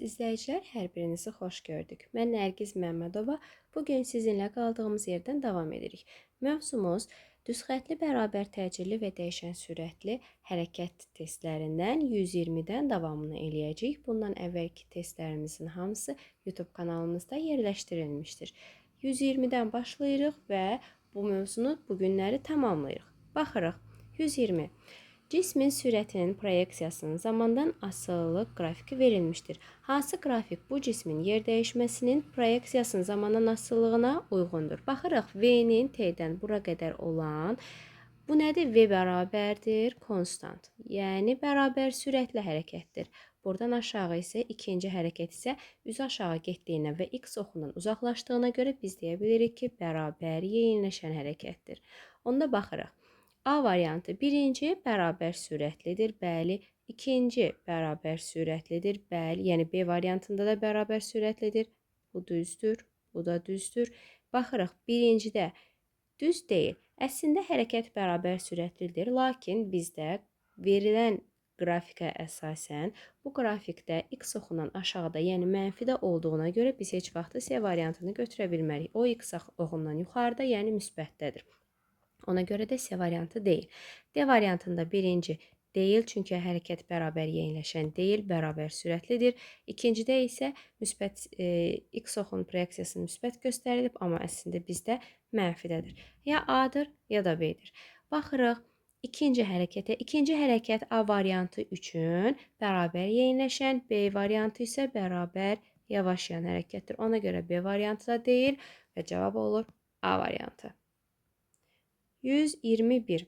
İzləyicilər, hər birinizi xoş gördük. Mən Nərgiz Məmmədova. Bugün sizinlə qaldığımız yerdən davam edirik. Mövzumuz düzxətli, bərabər təcilli və dəyişən sürətli hərəkət testlərindən 120-dən davamını eləyəcəyik. Bundan əvvəlki testlərimizin hamısı YouTube kanalımızda yerləşdirilmişdir. 120-dən başlayırıq və bu mövzunu bu günləri tamamlayırıq. Baxırıq. 120. Cismin sürətinin proyeksiyasının zamandan asılılıq qrafiki verilmişdir. Hansı qrafik bu cismin yer dəyişməsinin proyeksiyasının zamandan asılılığına uyğundur? Baxırıq, V-nin T-dən bura qədər olan, bu nədir? V bərabərdir konstant. Yəni, bərabər sürətli hərəkətdir. Buradan aşağı isə ikinci hərəkət isə üzü aşağı getdiyinə və X oxundan uzaqlaşdığına görə biz deyə bilirik ki, bərabər yeyinləşən hərəkətdir. Onda baxırıq. A variantı birinci bərabər sürətlidir, bəli. İkinci bərabər sürətlidir, bəli. Yəni B variantında da bərabər sürətlidir. Bu düzdür, bu da düzdür. Baxırıq, birincidə düz deyil. Əslində hərəkət bərabər sürətlidir, lakin bizdə verilən qrafikə əsasən bu qrafikdə X oxundan aşağıda, yəni mənfidə olduğuna görə biz heç vaxtı C variantını götürə bilmərik. O X oxundan yuxarıda, yəni müsbətdədir. Ona görə də C variantı deyil. D variantında birinci deyil, çünki hərəkət bərabər yeniləşən deyil, bərabər sürətlidir. İkincidə isə müsbət X oxunun proyeksiyası müsbət göstərilib, amma əslində bizdə mənfidədir. Ya A-dır, ya da B-dir. Baxırıq ikinci hərəkətə. İkinci hərəkət A variantı üçün bərabər yeniləşən, B variantı isə bərabər yavaşlayan hərəkətdir. Ona görə B variantı da deyil və cavab olur A variantı. 121.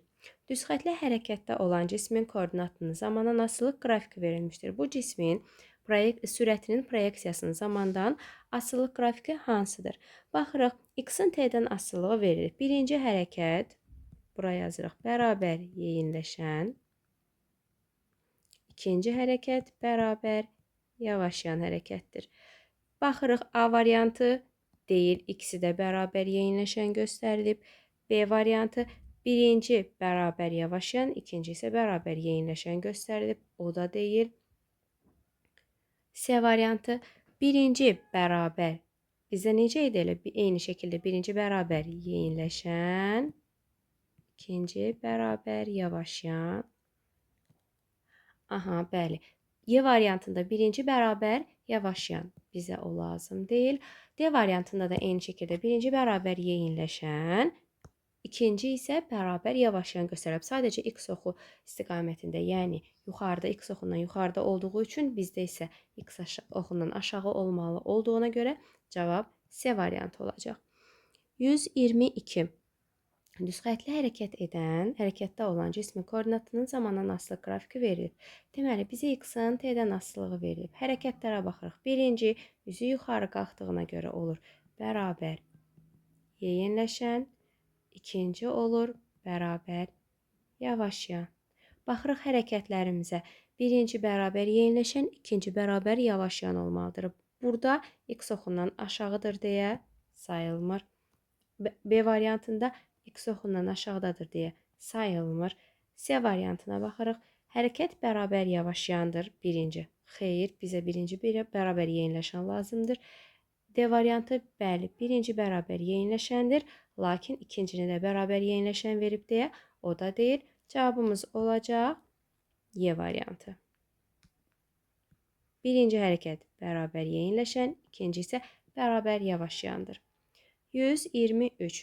Düzxətli hərəkətdə olan cismin koordinatının zamandan asılılıq qrafiki verilmişdir. Bu cismin sürətinin proyeksiyasının zamandan asılılıq qrafiki hansıdır? Baxırıq, X-in T-dən asılılığı verilir. Birinci hərəkət, bura yazırıq, bərabər yeyinləşən. İkinci hərəkət bərabər yavaşlayan hərəkətdir. Baxırıq, A variantı deyil, ikisi də bərabər yeyinləşən göstərilib. B variantı birinci bərabər yavaşlayan, ikinci isə bərabər yeyinləşən göstərilib. O da deyil. C variantı birinci bərabər. Bizdə necə idi elə? Eyni şəkildə birinci bərabər yeyinləşən, ikinci bərabər yavaşlayan. Aha, bəli. Y variantında birinci bərabər yavaşlayan. Bizə o lazım deyil. D variantında da eyni şəkildə birinci bərabər yeyinləşən, İkinci isə bərabər yavaşlayan göstərilib. Sadəcə X oxu istiqamətində, yəni yuxarıda X oxundan yuxarıda olduğu üçün bizdə isə X oxundan aşağı olmalı olduğuna görə cavab C variantı olacaq. 122. Düzxətli hərəkət edən, hərəkətdə olan cismin koordinatının zamandan asılı qrafiki verilib. Deməli, bizə X-ın T-dən asılılığı verilib. Hərəkətlərə baxırıq. Birinci, üzü yuxarı qalxdığına görə olur bərabər yeyinləşən. İkinci olur bərabər yavaşlayan. Baxırıq hərəkətlərimizə. Birinci bərabər yeyinləşən, ikinci bərabər yavaşlayan olmalıdır. Burada X oxundan aşağıdır deyə sayılmır. B variantında X oxundan aşağıdadır deyə sayılmır. C variantına baxırıq. Hərəkət bərabər yavaşlayandır. Birinci. Xeyr, bizə birinci bərabər yeyinləşən lazımdır. D variantı, bəli, birinci bərabər yeyinləşəndir. Lakin ikincini də bərabər yeyinləşən verib deyə o da deyil. Cavabımız olacaq Y variantı. Birinci hərəkət bərabər yeyinləşən, ikinci isə bərabər yavaşlayandır. 123.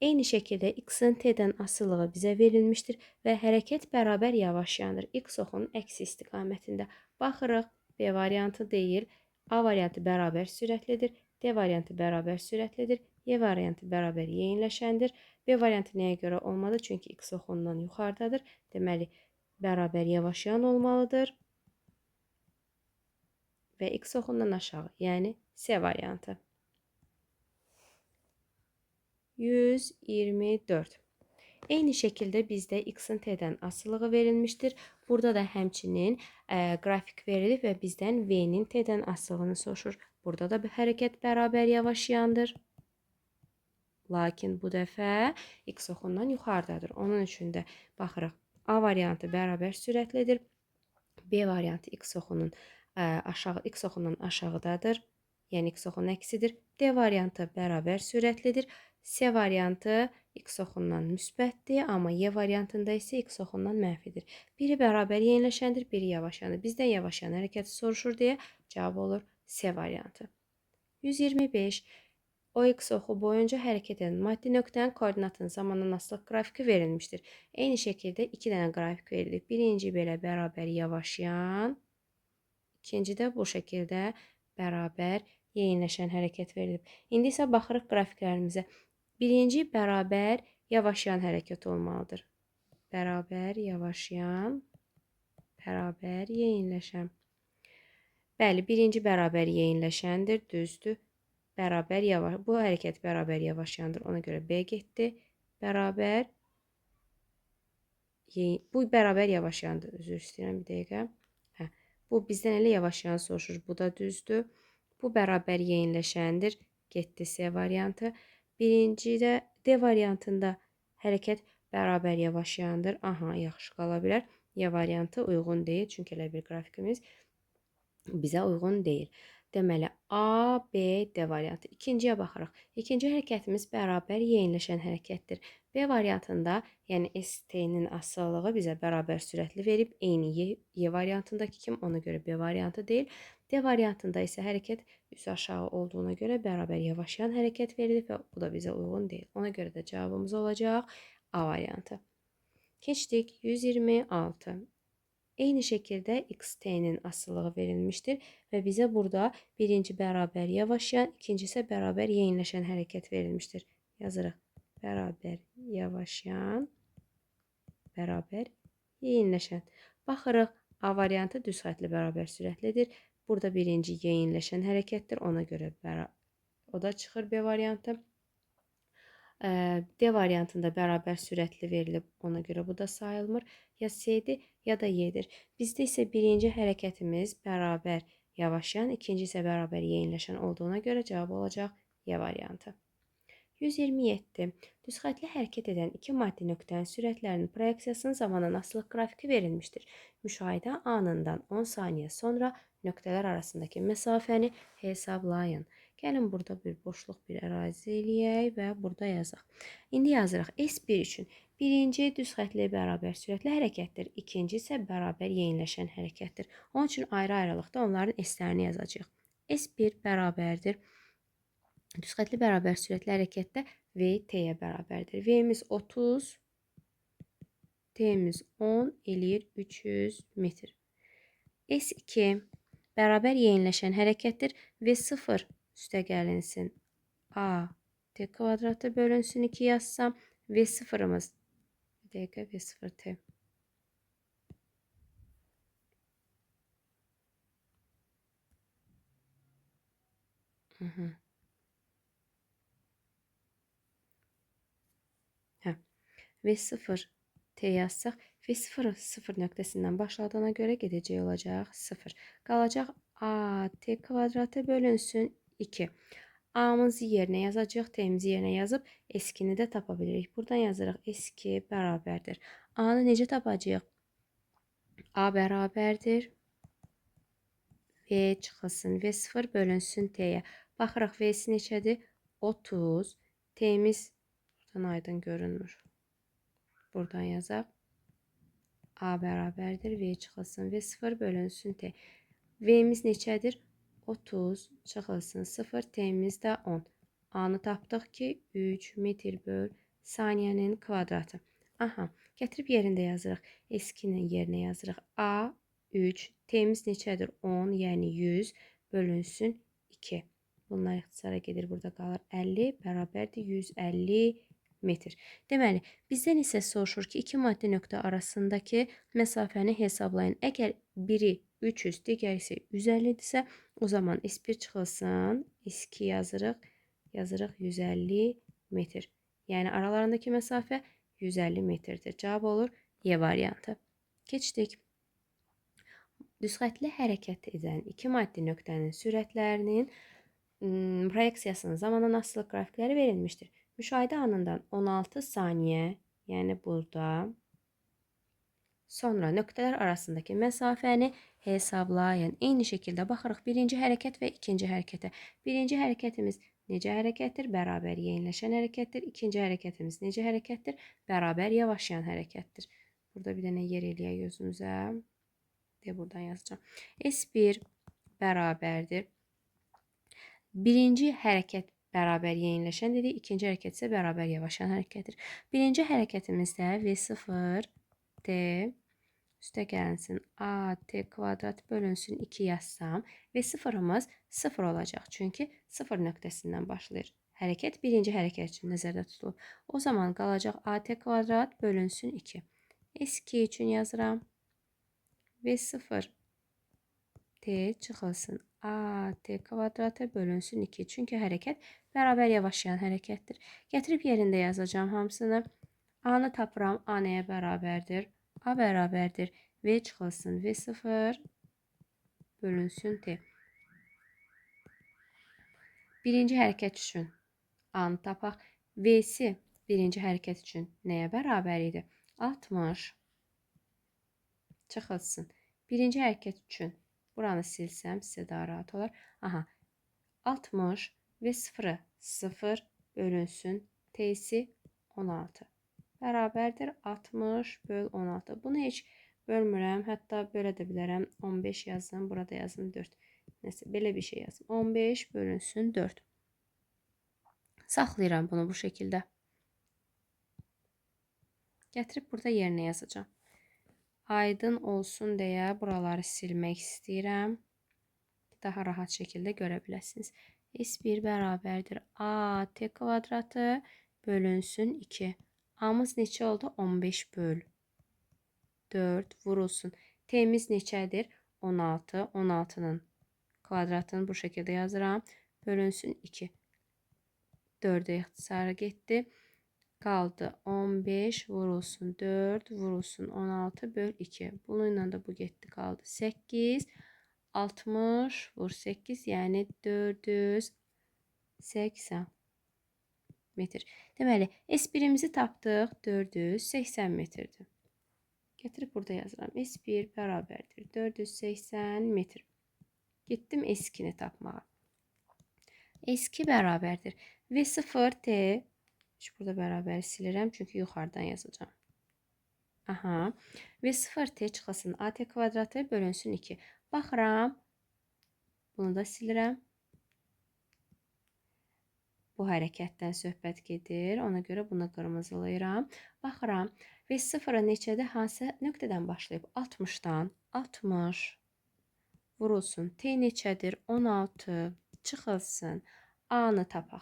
Eyni şəkildə X-in T-dən asılılığı bizə verilmişdir və hərəkət bərabər yavaşlayandır. X oxunun əksi istiqamətində. Baxırıq, B variantı deyil. A variantı bərabər sürətlidir. D variantı bərabər sürətlidir. Y variantı bərabər yeyinləşəndir. B variantı nəyə görə olmadı? Çünki X oxundan yuxarıdadır. Deməli, bərabər yavaşlayan olmalıdır. Və X oxundan aşağı, yəni C variantı. 124. Eyni şəkildə bizdə X-in T-dən asılılığı verilmişdir. Burada da həmçinin qrafik verilib və bizdən V-nin T-dən asılılığını soruşur. Burada da bir hərəkət bərabər yavaşlayandır. Lakin bu dəfə X oxundan yuxarıdadır. Onun üçün də baxırıq. A variantı bərabər sürətlidir. B variantı X oxunun aşağı x oxundan aşağıdadır. Yəni x oxunun əksidir. D variantı bərabər sürətlidir. C variantı x oxundan müsbətdir, amma Y variantında isə x oxundan mənfidir. Biri bərabər yeniləşəndir, biri yavaşyandır. Bizdən yavaşyan hərəkəti soruşur deyə cavab olur C variantı. 125. O x oxu boyunca hərəkət edən maddi nöqtənin koordinatının zamandan asılıq qrafiki verilmişdir. Eyni şəkildə iki dənə qrafik verilir. Birinci belə bərabər yavaşyan, ikinci də bu şəkildə bərabər yeniləşən hərəkət verilib. İndi isə baxırıq qrafiklərimizə. Birinci bərabər yavaşyan hərəkət olmalıdır. Bərabər yavaşyan, bərabər yeniləşən. Bəli, birinci bərabər yeniləşəndir, düzdür. Bərabər yavaş, bu hərəkət bərabər yavaşyandır. Ona görə B getdi. Bərabər, bu bərabər yavaşyandır. Üzr istəyirəm bir dəqiqə. Hə, bu bizdən elə yavaşyan soruşur. Bu da düzdür. Bu bərabər yeniləşəndir. Getdi C variantı. Birinci də D variantında hərəkət bərabər yavaşyandır. Aha, yaxşı qala bilər. Y variantı uyğun deyil. Çünki elə bir qrafikimiz bizə uyğun deyil. Deməli, A, B, D variantı. İkinciyə baxırıq. İkinci hərəkətimiz bərabər yeniləşən hərəkətdir. B variantında, yəni ST-nin asılılığı bizə bərabər sürətli verib. Eyni Y variantındakı kimi, ona görə B variantı deyil. D variantında isə hərəkət üst aşağı olduğuna görə bərabər yavaşlayan hərəkət verilib və bu da bizə uyğun deyil. Ona görə də cavabımız olacaq A variantı. Keçdik 126. Eyni şəkildə XT-nin asılılığı verilmişdir və bizə burada birinci bərabər yavaşlayan, ikinci isə bərabər yeniləşən hərəkət verilmişdir. Yazırıq. Bərabər yavaşlayan, bərabər yeniləşən. Baxırıq, A variantı düz xəttli bərabər sürətlidir. Burada birinci yeniləşən hərəkətdir. Ona görə o da çıxır B variantı. D variantında bərabər sürətli verilib, ona görə bu da sayılmır. Ya C-dir, ya da Y-dir. Bizdə isə birinci hərəkətimiz bərabər yavaşlayan, ikinci isə bərabər yeniləşən olduğuna görə cavab olacaq Y variantı. 127. Düz xəttli hərəkət edən iki maddi nöqtənin sürətlərinin proyeksiyasının zamandan asılıq qrafiki verilmişdir. Müşahidə anından 10 saniyə sonra nöqtələr arasındakı məsafəni hesablayın. Gəlin burada bir boşluq, bir ərazi eləyək və burada yazaq. İndi yazırıq S1 üçün. Birinci düz xəttli bərabər sürətli hərəkətdir. İkinci isə bərabər yeniləşən hərəkətdir. Onun üçün ayrı-ayrılıqda onların S-lərini yazacağıq. S1 bərabərdir. Düz xəttli bərabər sürətli hərəkətdə V T-yə bərabərdir. V-miz 30, T-miz 10 eləyir 300 metr. S2 bərabər yeniləşən hərəkətdir. V0 üstə gəlinsin A T kvadratı bölünsün 2 yazsam V0-ımız bir dəqiqə V0 T. Hə. V0 T yazsaq V0 0 nöqtəsindən başladığına görə gedəcək olacaq 0. Qalacaq A T kvadratı bölünsün 2. A-mızı yerinə yazacağıq, T-mizi yerinə yazıb S2-ni də tapa bilirik. Buradan yazırıq S2 bərabərdir. A-nı necə tapacağıq? A bərabərdir. V çıxılsın. V0 bölünsün T-yə. Baxırıq V-si neçədir? 30. T-miz buradan aydın görünmür. Buradan yazaq. A bərabərdir. V çıxılsın. V0 bölünsün T. V-miz neçədir? 30 çıxılsın 0, T-miz də 10. A-nı tapdıq ki, 3 metr böl saniyənin kvadratı. Aha, gətirib yerində yazırıq. S2-nin yerinə yazırıq. A 3, T-miz neçədir? 10, yəni 100 bölünsün 2. Bunlar ixtisara gedir. Burada qalır 50 bərabərdir 150 metr. Deməli, bizdən isə soruşur ki, iki maddi nöqtə arasındakı məsafəni hesablayın. Əgər biri 300, digəri isə 150-dirsə, o zaman S1 çıxılsın, S2 yazırıq, yazırıq 150 metr. Yəni aralarındakı məsafə 150 metrdir. Cavab olur Y variantı. Keçdik. Düz xəttli hərəkət edən iki maddi nöqtənin sürətlərinin proyeksiyasının zamandan asılıq qrafikləri verilmişdir. Müşahidə anından 16 saniyə, yəni burada Sonra nöqtələr arasındakı məsafəni hesablayın. Eyni şəkildə baxırıq birinci hərəkət və ikinci hərəkətə. Birinci hərəkətimiz necə hərəkətdir? Bərabər yeniləşən hərəkətdir. İkinci hərəkətimiz necə hərəkətdir? Bərabər yavaşlayan hərəkətdir. Burada bir dənə yer eləyək özümüzə. De buradan yazacağım. S1 bərabərdir. Birinci hərəkət bərabər yeniləşən dedik. İkinci hərəkət isə bərabər yavaşlayan hərəkətdir. Birinci hərəkətimizdə V0 T üstə gəlsin AT kvadrat bölünsün 2 yazsam və sıfırımız 0 olacaq. Çünki 0 nöqtəsindən başlayır. Hərəkət birinci hərəkət üçün nəzərdə tutulub. O zaman qalacaq AT kvadrat bölünsün 2. S2 üçün yazıram. V0 T çıxılsın AT kvadratı bölünsün 2. Çünki hərəkət bərabər yavaşlayan hərəkətdir. Gətirib yerində yazacağım hamısını. A-nı tapıram. A nəyə bərabərdir? A bərabərdir. V çıxılsın V0 bölünsün T. Birinci hərəkət üçün A-nı tapaq. V-si birinci hərəkət üçün nəyə bərabər idi? 60 çıxılsın. Birinci hərəkət üçün buranı silsəm sizə daha rahat olar. Aha, 60 və 0-ı 0 bölünsün T-si 16. Bərabərdir 60 böl 16. Bunu heç bölmürəm. Hətta bölə də bilərəm. 15 yazım. Burada yazım 4. Nəsə, belə bir şey yazım. 15 bölünsün 4. Saxlayıram bunu bu şəkildə. Gətirib burada yerinə yazacağım. Aydın olsun deyə buraları silmək istəyirəm. Daha rahat şəkildə görə biləsiniz. S1 bərabərdir AT kvadratı bölünsün 2. A'mız neçə oldu? 15 böl 4 vurulsun. T'miz neçədir? 16. 16-nın kvadratını bu şəkildə yazıram. Bölünsün 2. 4-ə ixtisarı getdi. Qaldı 15 vurulsun 4 vurulsun 16 böl 2. Bununla da bu getdi qaldı 8. 60 vur 8 yəni 480 metr. Deməli, S1-imizi tapdıq 480 metrdir. Gətirib burada yazıram. S1 bərabərdir 480 metr. Getdim S2-ni tapmağa. S2 bərabərdir. V0 T. Heç burada bərabər silirəm, çünki yuxarıdan yazacağam. Aha. V0 T çıxılsın AT kvadratı bölünsün 2. Baxıram. Bunu da silirəm. Bu hərəkətdən söhbət gedir. Ona görə bunu qırmızılayıram. Baxıram. V0 neçədir? Hansı nöqtədən başlayıb? 60-dan. 60 vurulsun. T neçədir? 16 çıxılsın. A-nı tapaq.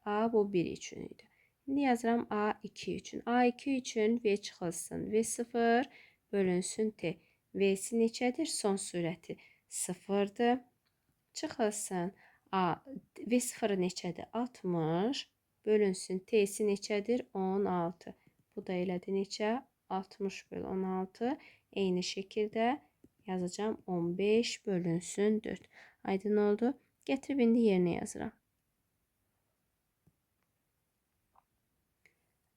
A bu 1 üçün idi. İndi yazıram A2 üçün. A2 üçün V çıxılsın. V0 bölünsün T. V-si neçədir? Son sürəti 0-dır. Çıxılsın. A, V0 neçədir? 60 bölünsün. T-si neçədir? 16. Bu da elədi neçə? 60 böl 16. Eyni şəkildə yazacağım 15 bölünsün 4. Aydın oldu. Gətirib indi yerinə yazıram.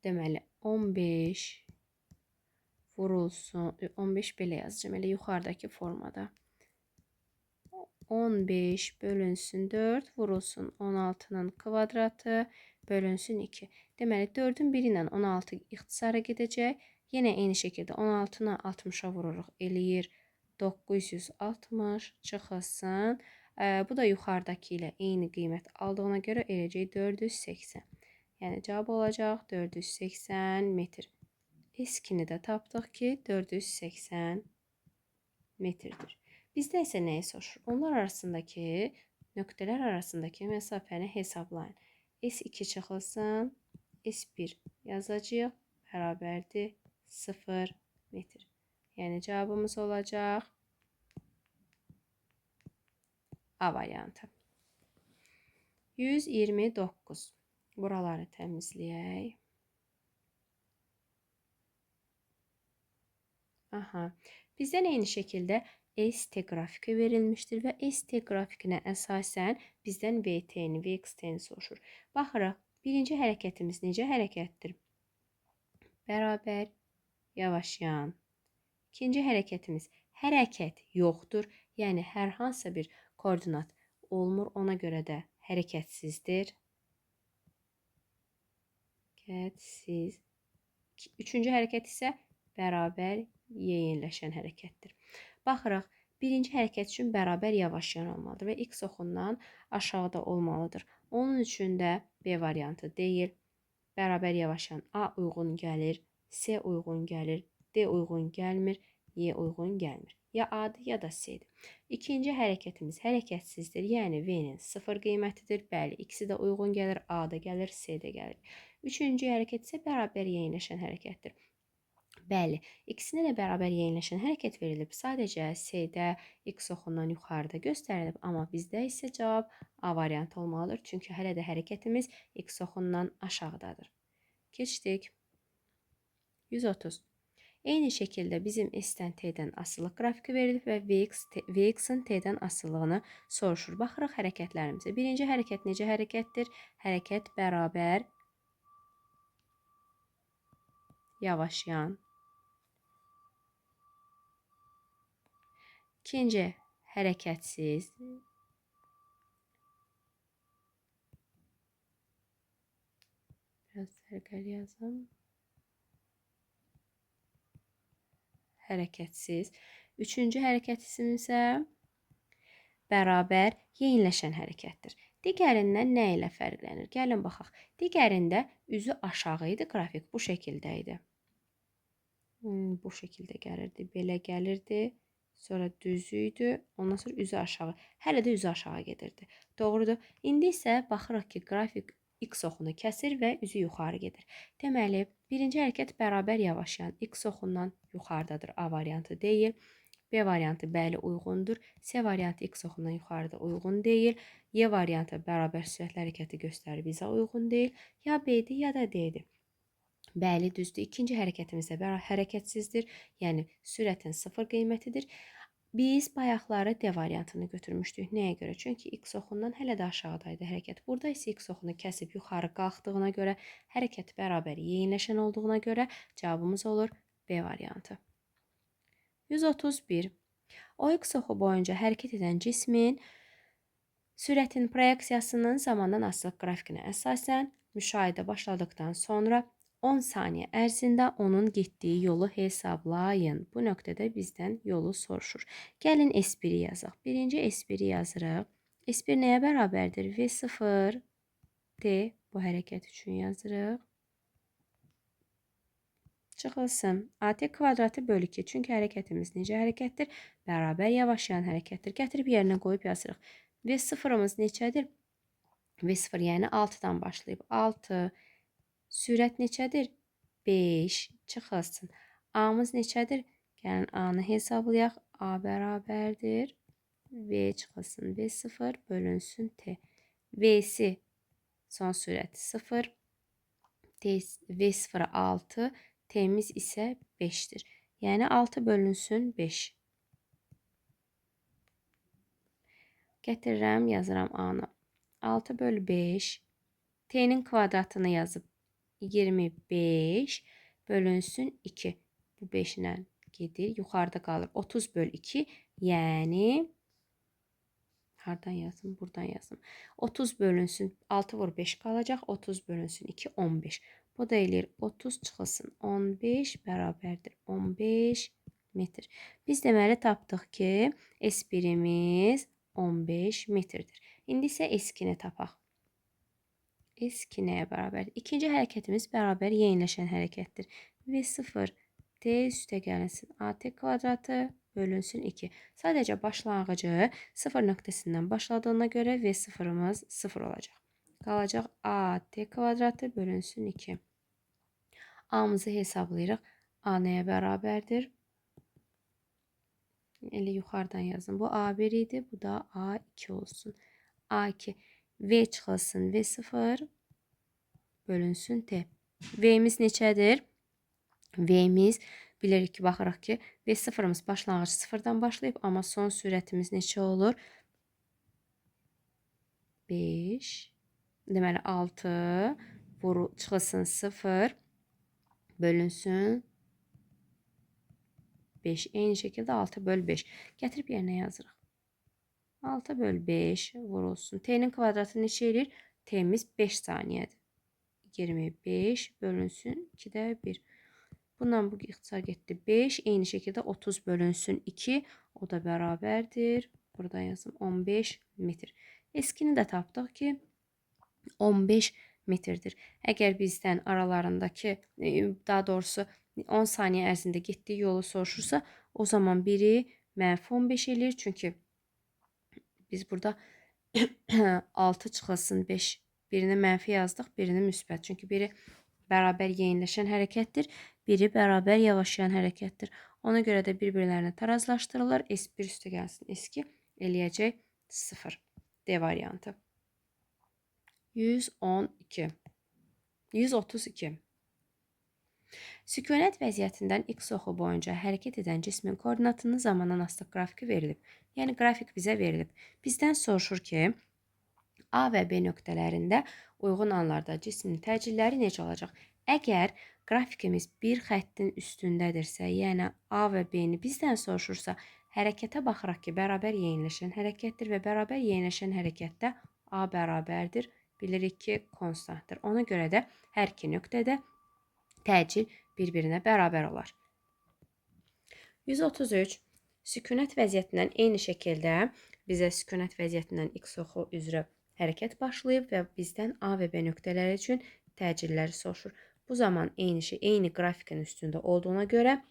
Deməli 15 vurulsun. 15 belə yazacağım. Elə yuxarıdakı formada. 15 bölünsün 4 vurulsun 16-nın kvadratı bölünsün 2. Deməli 4-ün 1 ilə 16 ixtisara gedəcək. Yenə eyni şəkildə 16-nı 60-a vururuq. Eləyir 960 çıxılsın. Bu da yuxarıdakı ilə eyni qiymət aldığına görə eləyəcək 480. Yəni cavab olacaq 480 metr. S2-ni də tapdıq ki 480 metrdir. Bizdə isə nəyi soruşur? Onlar arasındakı nöqtələr arasındakı məsafəni hesablayın. S2 çıxılsın, S1 yazacağıq, bərabərdir 0 metr. Yəni cavabımız olacaq A variantı. 129. Buraları təmizləyək. Aha. Bizdən eyni şəkildə ST qrafiki verilmişdir və ST qrafikinə əsasən bizdən VT-ni, VXT-ni soruşur. Baxırıq, birinci hərəkətimiz necə hərəkətdir? Bərabər yavaşlayan İkinci hərəkətimiz hərəkət yoxdur. Yəni hər hansısa bir koordinat olmur. Ona görə də hərəkətsizdir. Hərəkətsiz. Üçüncü hərəkət isə bərabər yeyinləşən hərəkətdir. Baxırıq, birinci hərəkət üçün bərabər yavaşlayan olmalıdır və x oxundan aşağıda olmalıdır. Onun üçün də B variantı deyil. Bərabər yavaşlayan A uyğun gəlir, C uyğun gəlir, D uyğun gəlmir, Y uyğun gəlmir. Ya A-dır, ya da C-dir. İkinci hərəkətimiz hərəkətsizdir. Yəni V-nin 0 qiymətidir. Bəli, ikisi də uyğun gəlir, A da gəlir, C də gəlir. Üçüncü hərəkət isə bərabər yeyinləşən hərəkətdir. Bəli, ikisinə də bərabər yeyinləşən hərəkət verilib. Sadəcə C-də x oxundan yuxarıda göstərilib, amma bizdə isə cavab A variantı olmalıdır. Çünki hələ də hərəkətimiz x oxundan aşağıdadır. Keçdik. 130. Eyni şəkildə bizim S-dən T-dən asılılıq qrafiki verilib və Vx-in T-dən asılılığını soruşur. Baxırıq hərəkətlərimizə. Birinci hərəkət necə hərəkətdir? Hərəkət bərabər yavaşlayan. İkinci hərəkətsiz. Biraz sərqəli yazım. Hərəkətsiz. Üçüncü hərəkət isə bərabər yeyinləşən hərəkətdir. Digərindən nə ilə fərqlənir? Gəlin baxaq. Digərində üzü aşağı idi, qrafik bu şəkildə idi. Bu şəkildə gəlirdi, belə gəlirdi. Sonra düz idi, ondan sonra üzü aşağı. Hələ də üzü aşağı gedirdi. Doğrudur. İndi isə baxırıq ki, qrafik x oxunu kəsir və üzü yuxarı gedir. Deməli, birinci hərəkət bərabər yavaşlayan x oxundan yuxarıdadır. A variantı deyil. B variantı bəli uyğundur. C variantı x oxundan yuxarıda uyğun deyil. Y variantı bərabər sürətli hərəkəti göstərir, bizə uyğun deyil. Ya B-dir, ya da D-dir. Bəli, düzdür. İkinci hərəkətimiz də hərəkətsizdir. Yəni sürətin 0 qiymətidir. Biz bayaqları D variantını götürmüşdük. Nəyə görə? Çünki x oxundan hələ də aşağıdaydı hərəkət. Burada isə x oxunu kəsib yuxarı qalxdığına görə, hərəkət bərabər yeyinləşən olduğuna görə cavabımız olur B variantı. 131. O x oxu boyunca hərəkət edən cismin sürətin proyeksiyasının zamandan asılılıq qrafikinə əsasən müşahidə başladıqdan sonra 10 saniyə ərzində onun getdiyi yolu hesablayın. Bu nöqtədə bizdən yolu soruşur. Gəlin S1-i yazaq. Birinci S1-i yazırıq. S1 nəyə bərabərdir? V0 T bu hərəkət üçün yazırıq. Çıxılsın. AT kvadratı bölü 2. Çünki hərəkətimiz necə hərəkətdir? Bərabər yavaşlayan hərəkətdir. Gətirib yerinə qoyub yazırıq. V0-ımız neçədir? V0 yəni 6-dan başlayıb. 6. Sürət neçədir? 5. Çıxılsın. A-mız neçədir? Gəlin A-nı hesablayaq. A bərabərdir. V çıxılsın. V0 bölünsün T. V-si son sürəti 0. V0 6. T'miz isə 5-dir. Yəni 6 bölünsün 5. Gətirirəm, yazıram A-nı. 6 bölü 5. T'nin kvadratını yazıb 25 bölünsün 2. Bu 5 ilə gedir. Yuxarıda qalır 30 böl 2. Yəni hardan yazım? Buradan yazım. 30 bölünsün 6 vur 5 qalacaq. 30 bölünsün 2 15. Bu da eləyir 30 çıxılsın 15 bərabərdir 15 metr. Biz deməli tapdıq ki, S1-imiz 15 metrdir. İndi isə S2-ni tapaq. S2 nəyə bərabərdir? İkinci hərəkətimiz bərabər yeyinləşən hərəkətdir. V0 T üstə gəlinsin AT kvadratı bölünsün 2. Sadəcə başlanğıcı 0 nöqtəsindən başladığına görə V0-ımız 0 olacaq. Qalacaq AT kvadratı bölünsün 2. A-mızı hesablayırıq. A nəyə bərabərdir? Elə yuxarıdan yazın. Bu A1 idi, bu da A2 olsun. A2. V çıxılsın V0 bölünsün T. V-miz neçədir? V-miz bilirik ki, baxırıq ki, V0-ımız başlanğıc 0-dan başlayıb, amma son sürətimiz neçə olur? 5, deməli 6 çıxılsın 0 bölünsün 5. Eyni şəkildə 6 böl 5. Gətirib yerinə yazırıq. 6 böl 5 vurulsun. T-nin kvadratı neçə eləyir? T-miz 5 saniyədir. 25 bölünsün 2-də 1. Bundan bu ixtisar getdi 5. Eyni şəkildə 30 bölünsün 2. O da bərabərdir. Buradan yazım 15 metr. S2-ni də tapdıq ki 15 metrdir. Əgər bizdən aralarındakı, daha doğrusu 10 saniyə ərzində getdiyi yolu soruşursa, o zaman biri mənfi 15 eləyir. Çünki biz burada 6 çıxılsın 5. Birini mənfi yazdıq, birini müsbət. Çünki biri bərabər yeniləşən hərəkətdir, biri bərabər yavaşlayan hərəkətdir. Ona görə də bir-birlərini tarazlaşdırırlar. S1 üstə gəlsin S2 eləyəcək 0. D variantı. 112. 132. Sükunət vəziyyətindən x oxu boyunca hərəkət edən cismin koordinatının zamandan asılı qrafiki verilib. Yəni qrafik bizə verilib. Bizdən soruşur ki, A və B nöqtələrində uyğun anlarda cismin təcilləri necə olacaq? Əgər qrafikimiz bir xəttin üstündədirsə, yəni A və B-ni bizdən soruşursa, hərəkətə baxıraq ki, bərabər yeniləşən hərəkətdir və bərabər yeniləşən hərəkətdə A bərabərdir. Bilirik ki, konstantdır. Ona görə də hər iki nöqtədə təcil bir-birinə bərabər olar. 133. Sükunət vəziyyətindən eyni şəkildə bizə sükunət vəziyyətindən x oxu üzrə hərəkət başlayıb və bizdən A və B nöqtələri üçün təcilləri soruşur. Bu zaman eyni şey, eyni qrafikin üstündə olduğuna görə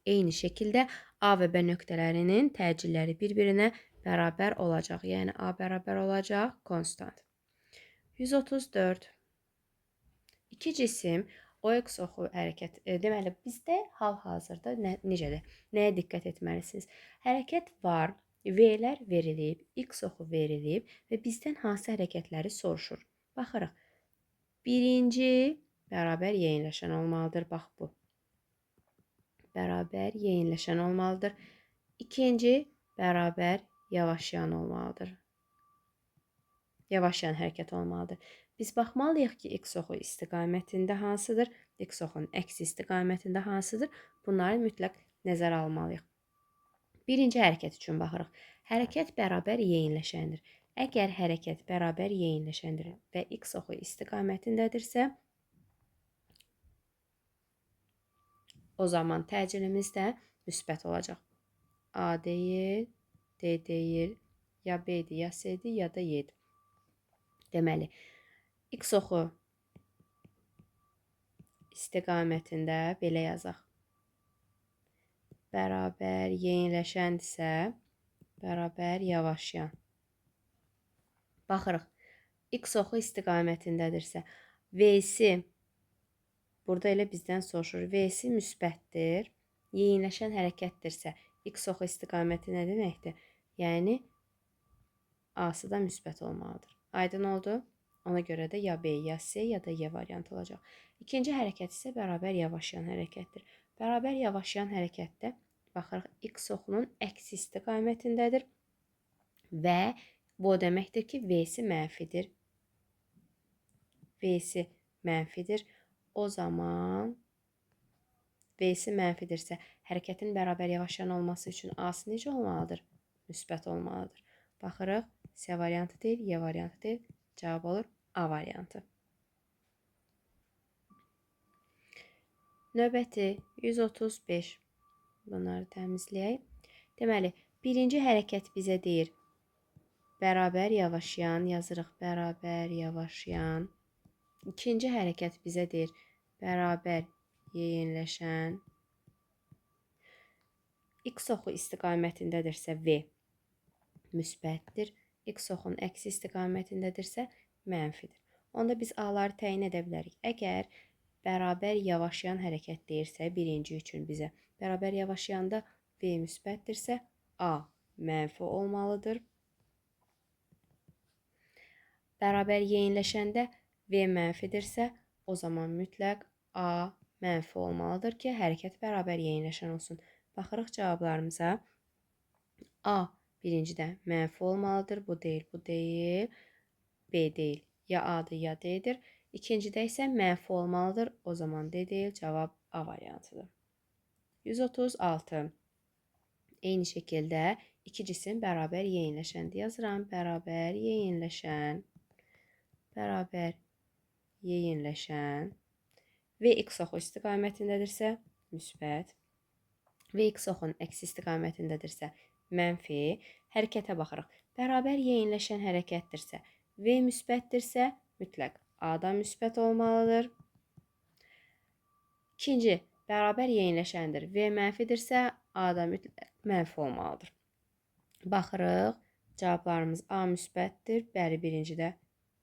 eyni şəkildə A və B nöqtələrinin təcilləri bir-birinə bərabər olacaq. Yəni A bərabər olacaq konstant. 134. İki cisim OX oxu hərəkət. Deməli, bizdə hal-hazırda necədir? Nəyə diqqət etməlisiniz? Hərəkət var, V-lər verilib, X oxu verilib və bizdən hansı hərəkətləri soruşur? Baxırıq. Birinci bərabər yeniləşən olmalıdır. Bax bu. Bərabər yeniləşən olmalıdır. İkinci bərabər yavaşlayan olmalıdır. Yavaşlayan hərəkət olmalıdır. Biz baxmalıyıq ki, x oxu istiqamətində hansıdır, x oxunun əks istiqamətində hansıdır. Bunları mütləq nəzərə almalıyıq. Birinci hərəkət üçün baxırıq. Hərəkət bərabər yeniləşəndir. Əgər hərəkət bərabər yeniləşəndir və x oxu istiqamətindədirsə, o zaman təcilimiz də müsbət olacaq. A deyil, D deyil, ya B-dir, ya C-dir, ya da Y-dir. Deməli, x oxu istiqamətində belə yazaq. Bərabər yeniləşəndirsə, bərabər yavaşlayan. Baxırıq. X oxu istiqamətindədirsə, V-si burada elə bizdən soruşur. V-si müsbətdir. Yeniləşən hərəkətdirsə, x oxu istiqaməti nə deməkdir? Yəni, A-sı da müsbət olmalıdır. Aydın oldu? Ona görə də ya B, ya C, ya da Y variantı olacaq. İkinci hərəkət isə bərabər yavaşlayan hərəkətdir. Bərabər yavaşlayan hərəkətdə baxırıq, x oxunun əks istiqamətindədir və bu o deməkdir ki, V-si mənfidir. V-si mənfidir. O zaman V-si mənfidirsə, hərəkətin bərabər yavaşlayan olması üçün A-sı necə olmalıdır? Müsbət olmalıdır. Baxırıq, C variantı deyil, Y variantı deyil. Cavab olur A variantı. Növbəti 135. Bunları təmizləyək. Deməli, birinci hərəkət bizə deyir. Bərabər yavaşlayan, yazırıq bərabər yavaşlayan. İkinci hərəkət bizə deyir. Bərabər yeniləşən. X oxu istiqamətindədirsə V müsbətdir. X oxunun əksi istiqamətindədirsə mənfidir. Onda biz A-ları təyin edə bilərik. Əgər bərabər yavaşlayan hərəkət deyirsə, birinci üçün bizə bərabər yavaşlayanda V müsbətdirsə, A mənfi olmalıdır. Bərabər yeniləşəndə V mənfidirsə, o zaman mütləq A mənfi olmalıdır ki, hərəkət bərabər yeniləşən olsun. Baxırıq cavablarımıza. A birincidə mənfi olmalıdır. Bu deyil, bu deyil. B deyil. Ya A-dır, ya D-dir. İkincidə isə mənfi olmalıdır. O zaman D deyil. Cavab A variantıdır. 136. Eyni şəkildə iki cisim bərabər yeyinləşəndir. Yazıram. Bərabər yeyinləşən. Bərabər yeyinləşən. V x oxu istiqamətindədirsə müsbət. V x oxunun əksi istiqamətindədirsə mənfi. Hərəkətə baxırıq. Bərabər yeyinləşən hərəkətdirsə, V müsbətdirsə mütləq A da müsbət olmalıdır. İkinci, bərabər yeyinləşəndir. V mənfidirsə, A da mütləq mənfi olmalıdır. Baxırıq, cavablarımız A müsbətdir. Bəli, birincidə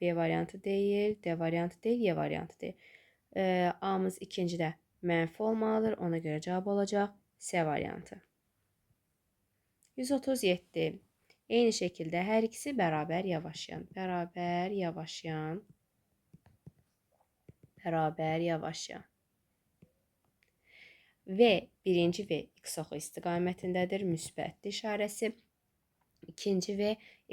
B variantı deyil, D variantı deyil, Y variantı deyil. A-mız ikincidə mənfi olmalıdır. Ona görə cavab olacaq C variantı. 137. Eyni şəkildə hər ikisi bərabər yavaşlayan. Bərabər yavaşlayan. Bərabər yavaşlayan. V, birinci V x oxu istiqamətindədir, müsbətdir işarəsi. İkinci V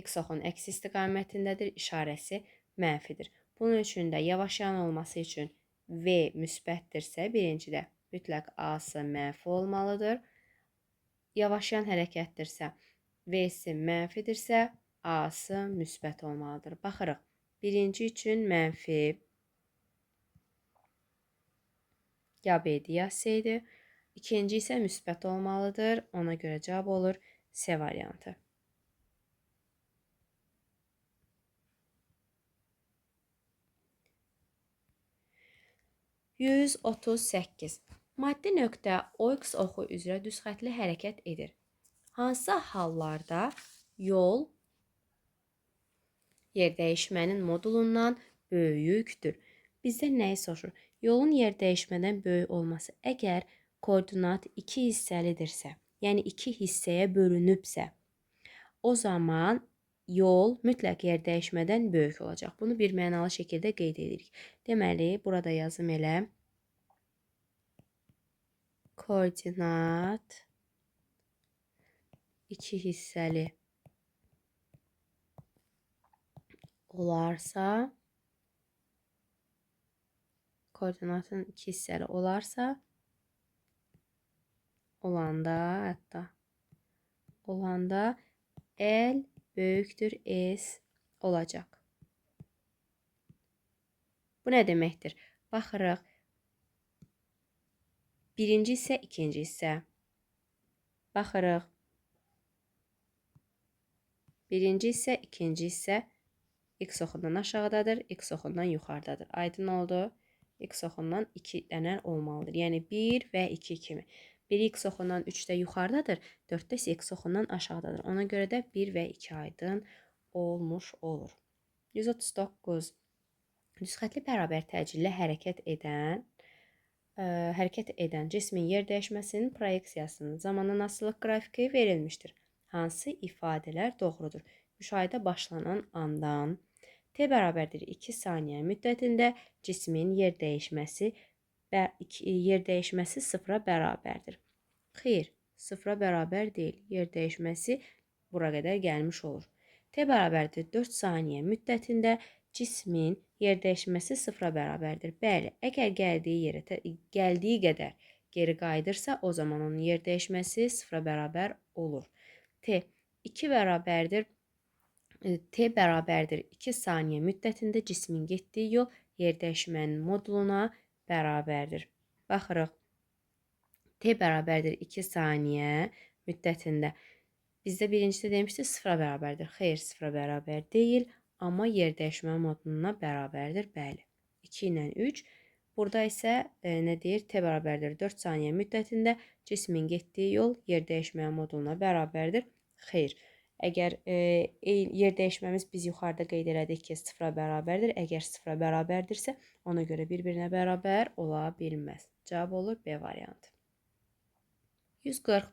x oxunun əksi istiqamətindədir, işarəsi mənfidir. Bunun üçün də yavaşlayan olması üçün V müsbətdirsə, birincidə mütləq A-sı mənfi olmalıdır. Yavaşlayan hərəkətdirsə, V-si mənfidirsə, A-sı müsbət olmalıdır. Baxırıq, birinci üçün mənfi ya B-dir, ya C-dir. İkinci isə müsbət olmalıdır. Ona görə cavab olur C variantı. 138. Maddi nöqtə OX oxu üzrə düz xəttli hərəkət edir. Hansı hallarda yol yerdəyişmənin modulundan böyükdür? Bizdən nəyi soruşur? Yolun yerdəyişmədən böyük olması əgər koordinat iki hissəlidirsə, yəni iki hissəyə bölünübsə, o zaman yol mütləq yerdəyişmədən böyük olacaq. Bunu bir mənalı şəkildə qeyd edirik. Deməli, burada yazım elə koordinat iki hissəli olarsa, koordinatın iki hissəli olarsa, olanda, hətta olanda L böyükdür S olacaq. Bu nə deməkdir? Baxırıq. Birinci hissə, ikinci hissə. Baxırıq. Birinci hissə, ikinci hissə x oxundan aşağıdadır, x oxundan yuxarıdadır. Aydın oldu. X oxundan 2 dənə olmalıdır. Yəni 1 və 2 kimi. 1 x oxundan 3-də yuxarıdadır, 4-də isə x oxundan aşağıdadır. Ona görə də 1 və 2 aydın olmuş olur. 139. Düz xəttli bərabər təcillə hərəkət edən cismin yer dəyişməsinin proyeksiyasının zamandan asılılıq qrafiki verilmişdir. Hansı ifadələr doğrudur? Müşahidə başlanan andan t bərabərdir 2 saniyə müddətində cismin yer dəyişməsi sıfıra bərabərdir. Xeyr, sıfıra bərabər deyil. Yer dəyişməsi bura qədər gəlmiş olur. T bərabərdir 4 saniyə müddətində cismin yer dəyişməsi sıfıra bərabərdir. Bəli, əgər gəldiyi yerə gəldiyi qədər geri qayıdırsa, o zaman onun yer dəyişməsi sıfıra bərabər olur. T 2 bərabərdir. T bərabərdir 2 saniyə müddətində cismin getdiyi yol yer dəyişmənin moduluna bərabərdir. Baxırıq. T bərabərdir 2 saniyə müddətində. Bizdə birincidə demişdi sıfıra bərabərdir. Xeyr, sıfıra bərabər deyil, amma yer dəyişmə moduluna bərabərdir. Bəli. 2 ilə 3. Burada isə nə deyir? T bərabərdir 4 saniyə müddətində cismin getdiyi yol yer dəyişmə moduluna bərabərdir. Xeyr. Əgər yer dəyişməmiz biz yuxarıda qeyd elədik ki, sıfıra bərabərdir. Əgər sıfıra bərabərdirsə, ona görə bir-birinə bərabər ola bilməz. Cavab olur B variantı. 140.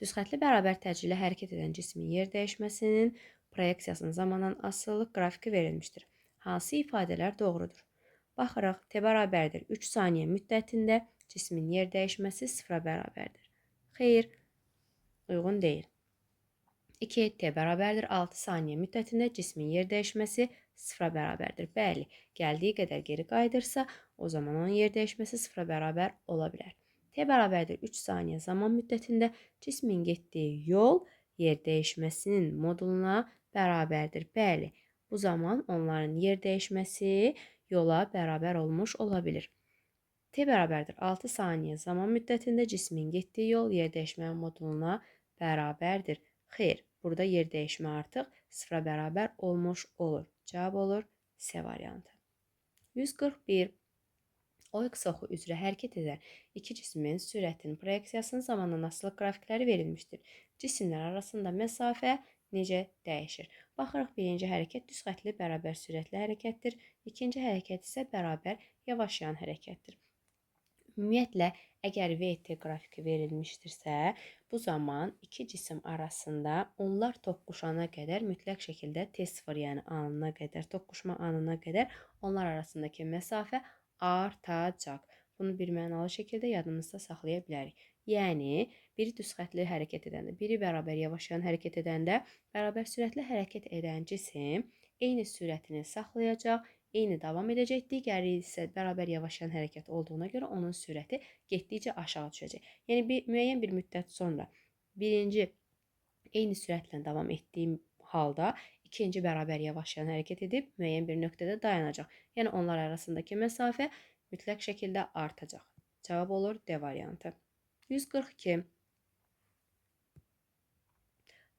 Düz xəttli bərabər təcillə hərəkət edən cismin yer dəyişməsinin proyeksiyasının zamandan asılılıq qrafiki verilmişdir. Hansı ifadələr doğrudur? Baxırıq, T bərabərdir 3 saniyə müddətində cismin yer dəyişməsi sıfıra bərabərdir. Xeyr, uyğun deyil. 2 T bərabərdir 6 saniyə müddətində cismin yer dəyişməsi sıfıra bərabərdir. Bəli, gəldiyi qədər geri qayıdırsa, o zaman onun yer dəyişməsi sıfıra bərabər ola bilər. T bərabərdir 3 saniyə zaman müddətində cismin getdiyi yol yer dəyişməsinin moduluna bərabərdir. Bəli, bu zaman onların yer dəyişməsi yola bərabər olmuş ola bilir. T bərabərdir 6 saniyə zaman müddətində cismin getdiyi yol yer dəyişmənin moduluna bərabərdir. Xeyr, burada yer dəyişmə artıq sıfıra bərabər olmuş olur. Cavab olur C variantı. 141. O x oxu üzrə hərəkət edən iki cismin sürətinin proyeksiyasının zamandan asılı qrafikləri verilmişdir. Cisimlər arasında məsafə necə dəyişir? Baxırıq, birinci hərəkət düz xətli bərabər sürətli hərəkətdir. İkinci hərəkət isə bərabər yavaşlayan hərəkətdir. Ümumiyyətlə, əgər VT qrafiki verilmişdirsə, bu zaman iki cisim arasında onlar toqquşana qədər mütləq şəkildə T0, yəni anına qədər, toqquşma anına qədər onlar arasındakı məsafə artacaq. Bunu bir mənalı şəkildə yadımızda saxlaya bilərik. Yəni, biri düz xətli hərəkət edəndə, biri bərabər yavaşlayan hərəkət edəndə, bərabər sürətli hərəkət edən cisim eyni sürətini saxlayacaq, eyni davam edəcək. Digəri isə bərabər yavaşlayan hərəkət olduğuna görə onun sürəti getdikcə aşağı düşəcək. Yəni, müəyyən bir müddət sonra birinci eyni sürətlə davam etdiyi halda ikinci bərabər yavaşlayan hərəkət edib müəyyən bir nöqtədə dayanacaq. Yəni, onlar arasındakı məsafə mütləq şəkildə artacaq. Cavab olur D variantı. 142.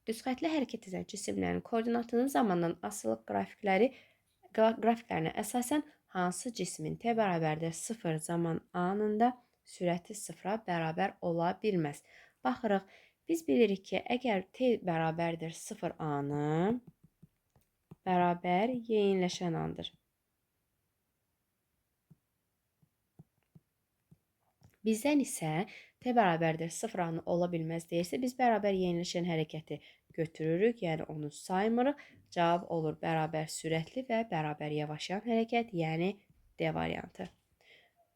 Düz xətli hərəkət edən cisimlərin koordinatının zamandan asılı qrafiklərinə əsasən hansı cismin T bərabərdir 0 zaman anında sürəti 0-a bərabər ola bilməz? Baxırıq, biz bilirik ki, əgər T bərabərdir 0 anı bərabər yeyinləşən andır. Bizdən isə T bərabərdir 0 anı ola bilməz deyirsə, biz bərabər yeniləşən hərəkəti götürürük, yəni onu saymırıq. Cavab olur bərabər sürətli və bərabər yavaşlayan hərəkət, yəni D variantı.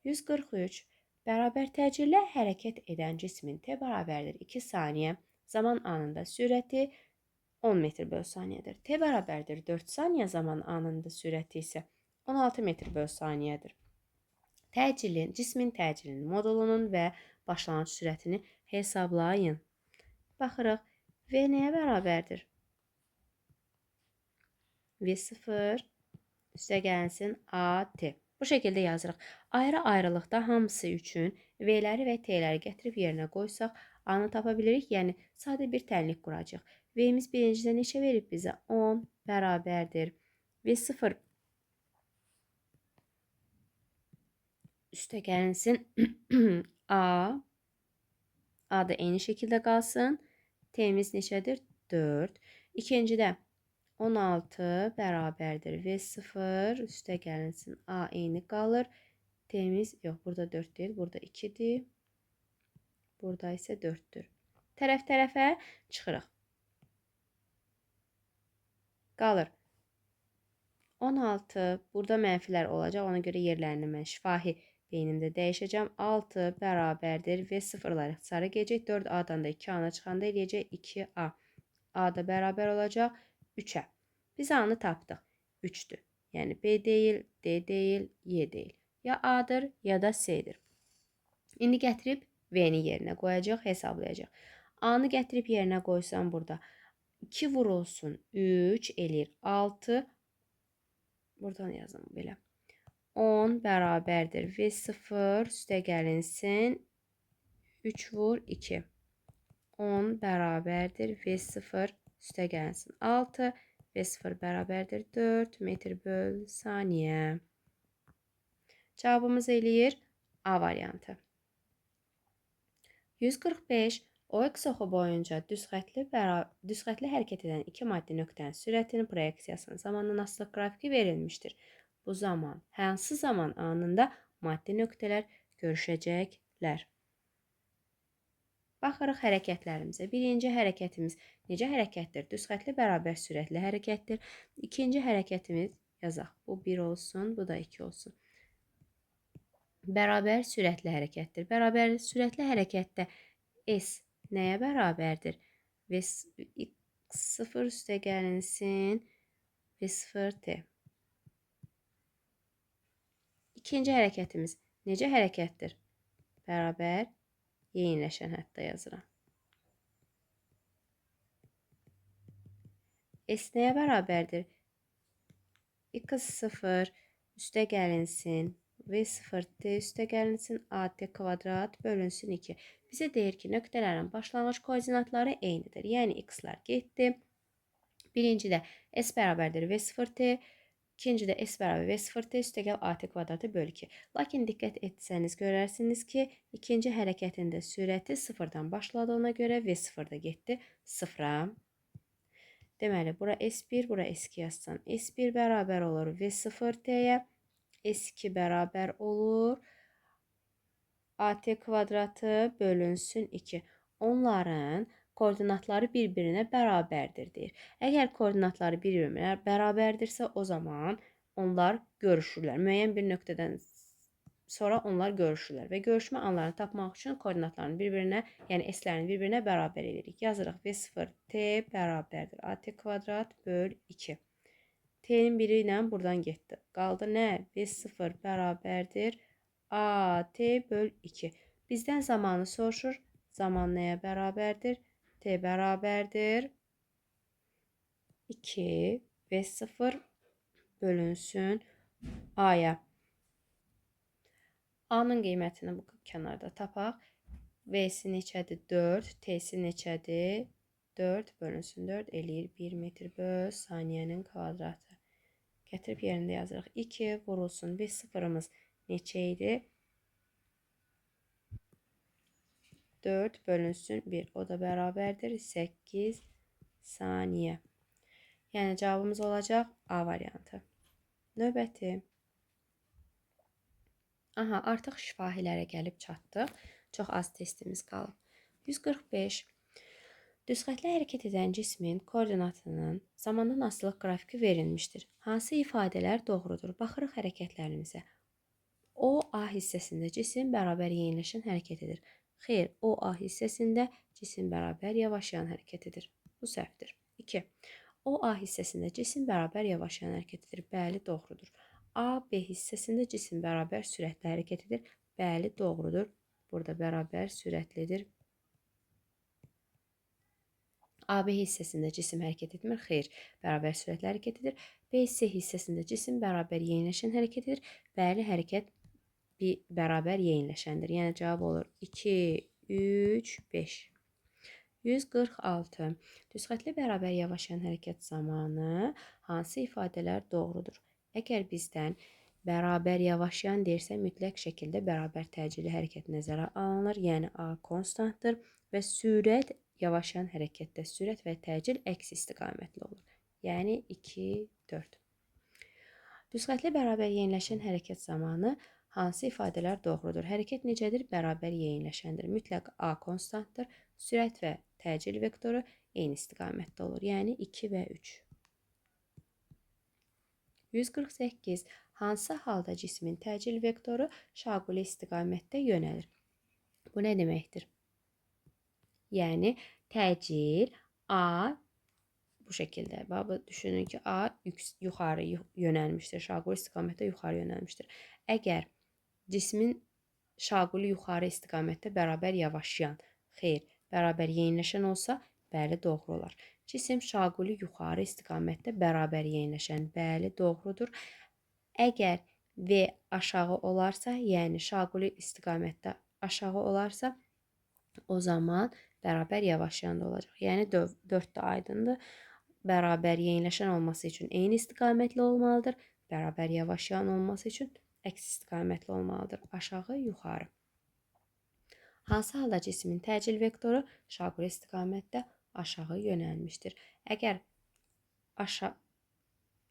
143. Bərabər təcillə hərəkət edən cismin T bərabərdir 2 saniyə zaman anında sürəti 10 metr böl saniyədir. T bərabərdir 4 saniyə zaman anında sürəti isə 16 metr böl saniyədir. Təcilin, cismin təcilinin modulunun və başlanğıc sürətini hesablayın. Baxırıq, V nəyə bərabərdir? V0 üstə gəlsin AT. Bu şəkildə yazırıq. Ayrı-ayrılıqda hamısı üçün V-ləri və T-ləri gətirib yerinə qoysaq, A-nı tapa bilirik. Yəni, sadə bir tənlik quracaq. V-imiz birincidə neçə verib bizə? 10 bərabərdir. V0 üstə gəlinsin A. A da eyni şəkildə qalsın. T'miz neçədir? 4. İkincidə 16 bərabərdir. V0 üstə gəlinsin. A eyni qalır. T'miz yox, burada 4 deyil, burada 2-dir. Burada isə 4-dür. Tərəf tərəfə çıxırıq. Qalır. 16. Burada mənfilər olacaq. Ona görə yerlərini mən şifahi beynimdə dəyişəcəm. 6 bərabərdir. V sıfırlar ixtisara gedəcək. 4A-dan da 2A-na çıxanda eləyəcək 2A. A da bərabər olacaq 3-ə. Biz A-nı tapdıq. 3-dür. Yəni B deyil, D deyil, Y deyil. Ya A-dır, ya da C-dir. İndi gətirib V-ni yerinə qoyacaq, hesablayacaq. A-nı gətirib yerinə qoysam burada 2 vurulsun 3 eləyir 6. Buradan yazım belə. 10 bərabərdir. V0 üstə gəlinsin. 3 vur 2. 10 bərabərdir. V0 üstə gəlinsin. 6. V0 bərabərdir. 4 metr böl saniyə. Cavabımız eləyir A variantı. 145. OX oxu boyunca düz xətli hərəkət edən iki maddi nöqtənin sürətinin proyeksiyasının zamandan asılı qrafiki verilmişdir. Bu zaman, hansı zaman anında maddi nöqtələr görüşəcəklər? Baxırıq hərəkətlərimizə. Birinci hərəkətimiz necə hərəkətdir? Düz xətli bərabər sürətli hərəkətdir. İkinci hərəkətimiz yazaq. Bu 1 olsun, bu da 2 olsun. Bərabər sürətli hərəkətdir. Bərabər sürətli hərəkətdə S nəyə bərabərdir? V0 üstə gəlinsin. V0T. İkinci hərəkətimiz necə hərəkətdir? Bərabər Yeyinləşən hətta yazıram. S nəyə bərabərdir? X0 üstə gəlinsin, V0T üstə gəlinsin, AT kvadrat bölünsün 2. Bizə deyir ki, nöqtələrin başlanğıc koordinatları eynidir. Yəni, X-lar getdi. Birincidə S bərabərdir V0T, ikincidə S bərabər V0T üstəgəl AT kvadratı bölü 2. Lakin diqqət etsəniz görərsiniz ki, ikinci hərəkətində sürəti sıfırdan başladığına görə V0-da getdi sıfıra. Deməli, bura S1, bura S2 yazsam. S1 bərabər olur V0T-yə, S2 bərabər olur AT kvadratı bölünsün 2. Onların koordinatları bir-birinə bərabərdir deyir. Əgər koordinatları bir-birinə bərabərdirsə, o zaman onlar görüşürlər. Müəyyən bir nöqtədən sonra onlar görüşürlər və görüşmə anlarını tapmaq üçün koordinatlarını bir-birinə, yəni S-lərini bir-birinə bərabər edirik. Yazırıq V0T bərabərdir AT kvadrat böl 2. T-nin biri ilə buradan getdi. Qaldı nə? V0 bərabərdir AT böl 2. Bizdən zamanı soruşur. Zaman nəyə bərabərdir? T bərabərdir 2 V0 bölünsün A-ya. A-nın qiymətini bu kənarda tapaq. V-si neçədir? 4. T-si neçədir? 4 bölünsün 4 eləyir 1 metr böl saniyənin kvadratı. Gətirib yerində yazırıq. 2 vurulsun. V0-ımız neçə idi? 4 bölünsün 1. O da bərabərdir 8 saniyə. Yəni cavabımız olacaq A variantı. Növbəti. Aha, artıq şifahilərə gəlib çatdıq. Çox az testimiz qalıb. 145. Düzxətli hərəkət edən cismin koordinatının zamandan asılılıq qrafiki verilmişdir. Hansı ifadələr doğrudur? Baxırıq hərəkətlərimizə. O, A hissəsində cisim bərabər yeniləşən hərəkət edir. Xeyr, O, A hissəsində cisim bərabər yavaşlayan hərəkət edir. Bu səhvdir. 2. O, A hissəsində cisim bərabər yavaşlayan hərəkət edir. Bəli, doğrudur. A, B hissəsində cisim bərabər sürətli hərəkət edir. Bəli, doğrudur. Burada bərabər sürətlidir. AB hissəsində cisim hərəkət etmir. Xeyr, bərabər sürətli hərəkət edir. BC hissəsində cisim bərabər yeniləşən hərəkət edir. Bəli, hərəkət bir bərabər yeniləşəndir. Yəni cavab olur 2, 3, 5. 146. Düzxətli bərabər yavaşlayan hərəkət zamanı hansı ifadələr doğrudur? Əgər bizdən bərabər yavaşlayan deyirsə, mütləq şəkildə bərabər təcili hərəkət nəzərə alınır. Yəni A konstantdır və sürət yavaşlayan hərəkətdə sürət və təcil əks istiqamətli olur. Yəni 2, 4. Düzxətli bərabər yeniləşən hərəkət zamanı hansı ifadələr doğrudur? Hərəkət necədir? Bərabər yeniləşəndir. Mütləq A konstantdır. Sürət və təcil vektoru eyni istiqamətdə olur. Yəni 2 və 3. 148. Hansı halda cismin təcil vektoru şaquli istiqamətdə yönəlir? Bu nə deməkdir? Yəni təcil A bu şəkildə. Bax, düşünün ki, A yuxarı yönəlmişdir. Şaquli istiqamətdə yuxarı yönəlmişdir. Əgər cismin şaquli yuxarı istiqamətdə bərabər yavaşlayan, xeyr, bərabər yeniləşən olsa, bəli, doğru olar. Cisim şaquli yuxarı istiqamətdə bərabər yeniləşən, bəli, doğrudur. Əgər V aşağı olarsa, yəni şaquli istiqamətdə aşağı olarsa, o zaman bərabər yavaşlayan da olacaq. Yəni 4 də aydındır. Bərabər yeniləşən olması üçün eyni istiqamətli olmalıdır. Bərabər yavaşlayan olması üçün əks istiqamətli olmalıdır. Aşağı, yuxarı. Hansı halda cismin təcil vektoru şaquli istiqamətdə aşağı yönəlmişdir? Əgər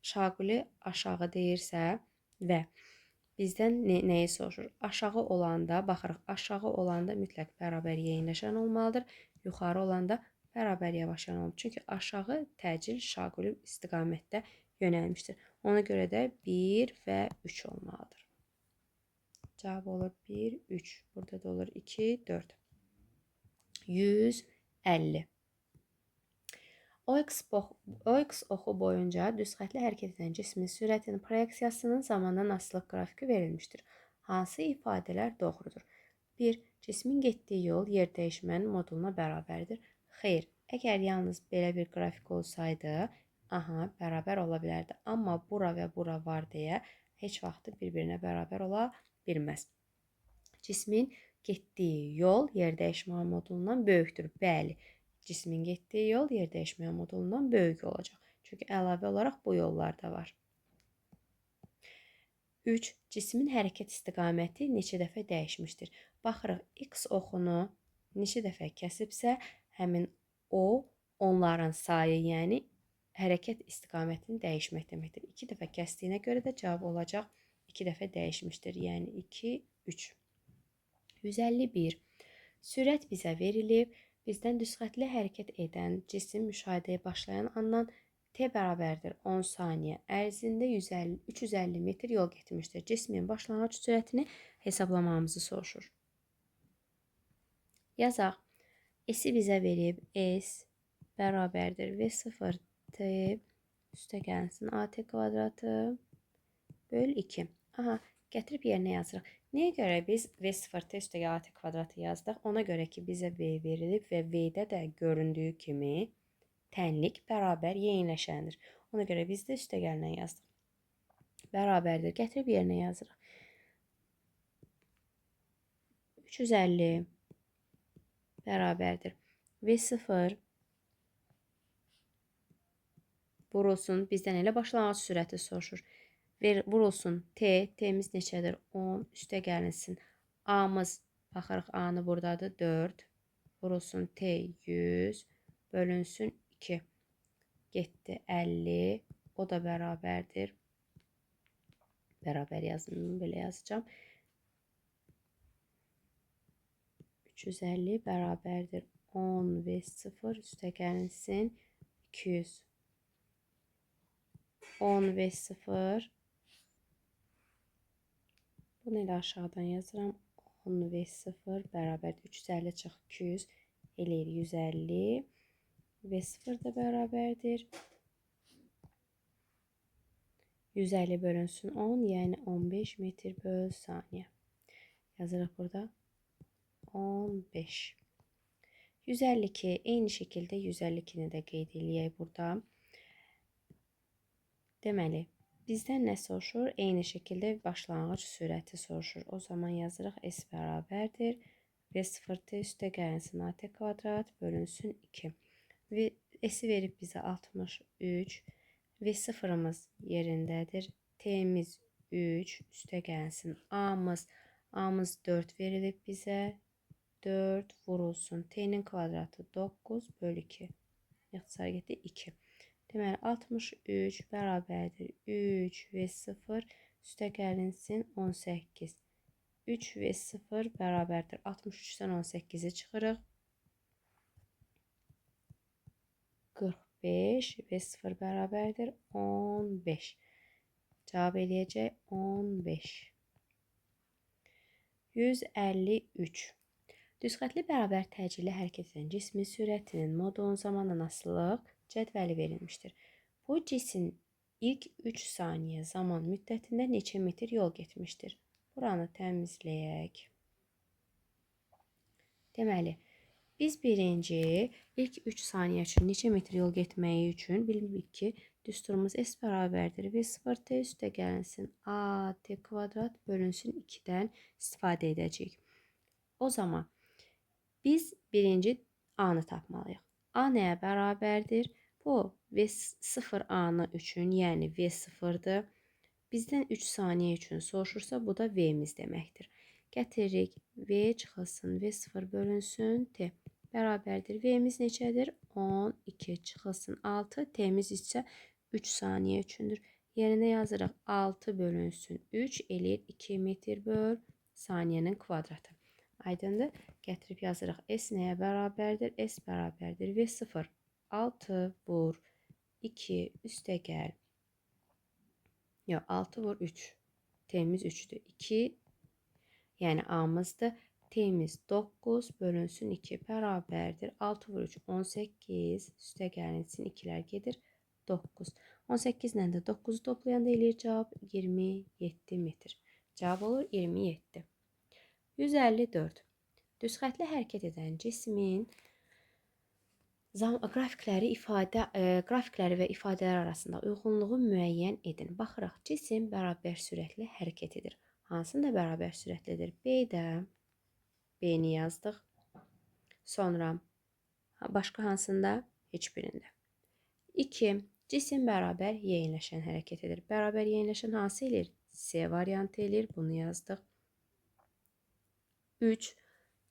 şaquli aşağı deyirsə və bizdən nəyi soruşur? Aşağı olanda, baxırıq, aşağı olanda mütləq bərabər yeniləşən olmalıdır. Yuxarı olanda bərabər yavaşlayan olmalıdır. Çünki aşağı təcil şaquli istiqamətdə yönəlmişdir. Ona görə də 1 və 3 olmalıdır. Cavab olur 1, 3. Burada da olur 2, 4. 150. OX oxu boyunca düz xətli hərəkət edən cismin sürətinin proyeksiyasının zamandan asılılıq qrafiki verilmişdir. Hansı ifadələr doğrudur? 1. Cismin getdiyi yol yer dəyişmənin moduluna bərabərdir. Xeyr, əgər yalnız belə bir qrafik olsaydı, aha, bərabər ola bilərdi. Amma bura və bura var deyə heç vaxtı bir-birinə bərabər ola bilməz. Cismin getdiyi yol yer dəyişmə modulundan böyükdür. Bəli, cismin getdiyi yol yer dəyişmə modulundan böyük olacaq. Çünki əlavə olaraq bu yollar da var. 3. Cismin hərəkət istiqaməti neçə dəfə dəyişmişdir? Baxırıq, X oxunu neçə dəfə kəsibsə, həmin o, onların sayı, yəni hərəkət istiqamətini dəyişmək deməkdir. 2 dəfə kəsdiyinə görə də cavab olacaq 2 dəfə dəyişmişdir. Yəni 2, 3. 151. Sürət bizə verilib. Bizdən düzxətli hərəkət edən cisim müşahidəyə başlayan andan T bərabərdir 10 saniyə ərzində 350 metr yol getmişdir. Cismin başlanğıc sürətini hesablamamızı soruşur. Yazaq. S-i bizə verib. S bərabərdir V0 T üstə gəlsin AT kvadratı böl 2. Aha, gətirib yerinə yazırıq. Nəyə görə biz V0 T üstə gəl AT kvadratı yazdıq? Ona görə ki, bizə V verilib və V-də də göründüyü kimi tənlik bərabər yeniləşəndir. Ona görə biz də üstə gəlinə yazdıq. Bərabərdir. Gətirib yerinə yazırıq. 350 bərabərdir. V0 vurulsun. Bizdən elə başlanğıc sürəti soruşur. Vurulsun. T. T-miz neçədir? 10. Üstə gəlinsin. A-mız, baxırıq, A-nı buradadır. 4. Vurulsun. T 100. Bölünsün 2. Getdi 50. O da bərabərdir. Bərabər yazmayım, belə yazacağam. 350 bərabərdir 10 V0 üstə gəlinsin 200. 10 V0. Bunu elə aşağıdan yazıram. 10 V0 bərabərdir. 350 çıx 200 eləyir 150. V0 da bərabərdir. 150 bölünsün 10, yəni 15 metr böl saniyə. Yazırıq burada 15. 152, eyni şəkildə 152-ni də qeyd eləyək burada. Deməli, bizdən nə soruşur? Eyni şəkildə başlanğıc sürəti soruşur. O zaman yazırıq S bərabərdir. V0 T üstə gəlinsin AT kvadrat bölünsün 2. Və S-i verib bizə 63. V0-ımız yerindədir. T-miz 3 üstə gəlsin. A-mız 4 verilib bizə. 4 vurulsun. T-nin kvadratı 9 bölü 2. İxtisar getdi 2. Deməli 63 bərabərdir 3 V0 üstə gəlinsin 18. 3 V0 bərabərdir 63-dən 18-i çıxırıq. 45 V0 bərabərdir 15. Cavab eləyəcək 15. 153. Düzxətli bərabər təcili hərəkət edən cismin sürətinin modulun zamandan asılılıq cədvəli verilmişdir. Bu cisim ilk 3 saniyə zaman müddətində neçə metr yol getmişdir? Buranı təmizləyək. Deməli, biz birinci ilk 3 saniyə üçün neçə metr yol getməyi üçün bilirik ki, düsturumuz S bərabərdir V0 T üstə gəlinsin A T kvadrat bölünsün 2-dən istifadə edəcəyik. O zaman biz birinci A-nı tapmalıyıq. A nəyə bərabərdir? Bu V0 A-nı üçün, yəni V0-dır. Bizdən 3 saniyə üçün soruşursa, bu da V-miz deməkdir. Gətiririk. V çıxılsın, V0 bölünsün T bərabərdir. V-miz neçədir? 12 çıxılsın 6. T-miz isə 3 saniyə üçündür. Yerinə yazırıq 6 bölünsün 3 eləyir 2 metr böl saniyənin kvadratı. Aydındır? Gətirib yazırıq. S nəyə bərabərdir? S bərabərdir V0. 6 vur 2 üstə gəl. Yox, 6 vur 3. T'miz 3-dür. 2, yəni A-mızdır. T'miz 9 bölünsün 2 bərabərdir. 6 vur 3, 18. Üstə gəlinsin 2-lər gedir. 9. 18 ilə də 9-u toplayanda eləyir cavab 27 metr. Cavab olur 27. 154. Düz xətli hərəkət edən cismin qrafikləri qrafikləri və ifadələr arasında uyğunluğu müəyyən edin. Baxırıq, cisim bərabər sürətli hərəkət edir. Hansında bərabər sürətlidir? B-də. B-ni yazdıq. Sonra başqa hansında? Heç birində. 2. Cisim bərabər yeyinləşən hərəkət edir. Bərabər yeyinləşən hansı eləyir? C variantı eləyir. Bunu yazdıq. 3.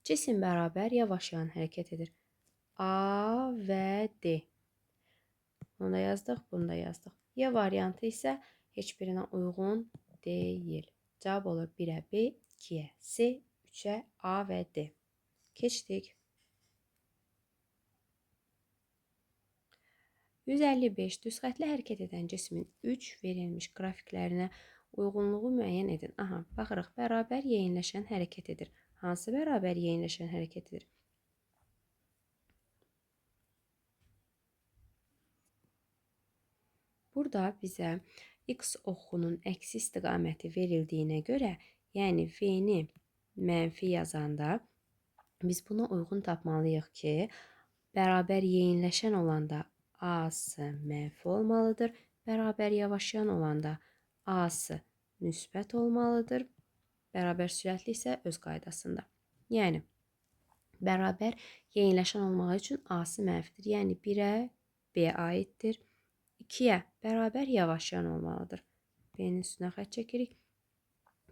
Cisim bərabər yavaşlayan hərəkət edir. A və D. Bunu da yazdıq, bunu da yazdıq. Y variantı isə heç birinə uyğun deyil. Cavab olur 1-ə B, 2-yə C, 3-ə A və D. Keçdik. 155. Düz xətli hərəkət edən cismin 3 verilmiş qrafiklərinə uyğunluğu müəyyən edin. Aha, baxırıq, bərabər yeyinləşən hərəkət edir. Hansı bərabər yeyinləşən hərəkət edir? Burada bizə x oxunun əksi istiqaməti verildiyinə görə, yəni V-ni mənfi yazanda biz buna uyğun tapmalıyıq ki, bərabər yeyinləşən olanda A-sı mənfi olmalıdır, bərabər yavaşlayan olanda A-sı müsbət olmalıdır, bərabər sürətli isə öz qaydasında. Yəni, bərabər yeyinləşən olmağı üçün A-sı mənfidir. Yəni, 1-ə B aiddir. 2-yə bərabər yavaşlayan olmalıdır. B-nin üstünə xətt çəkirik.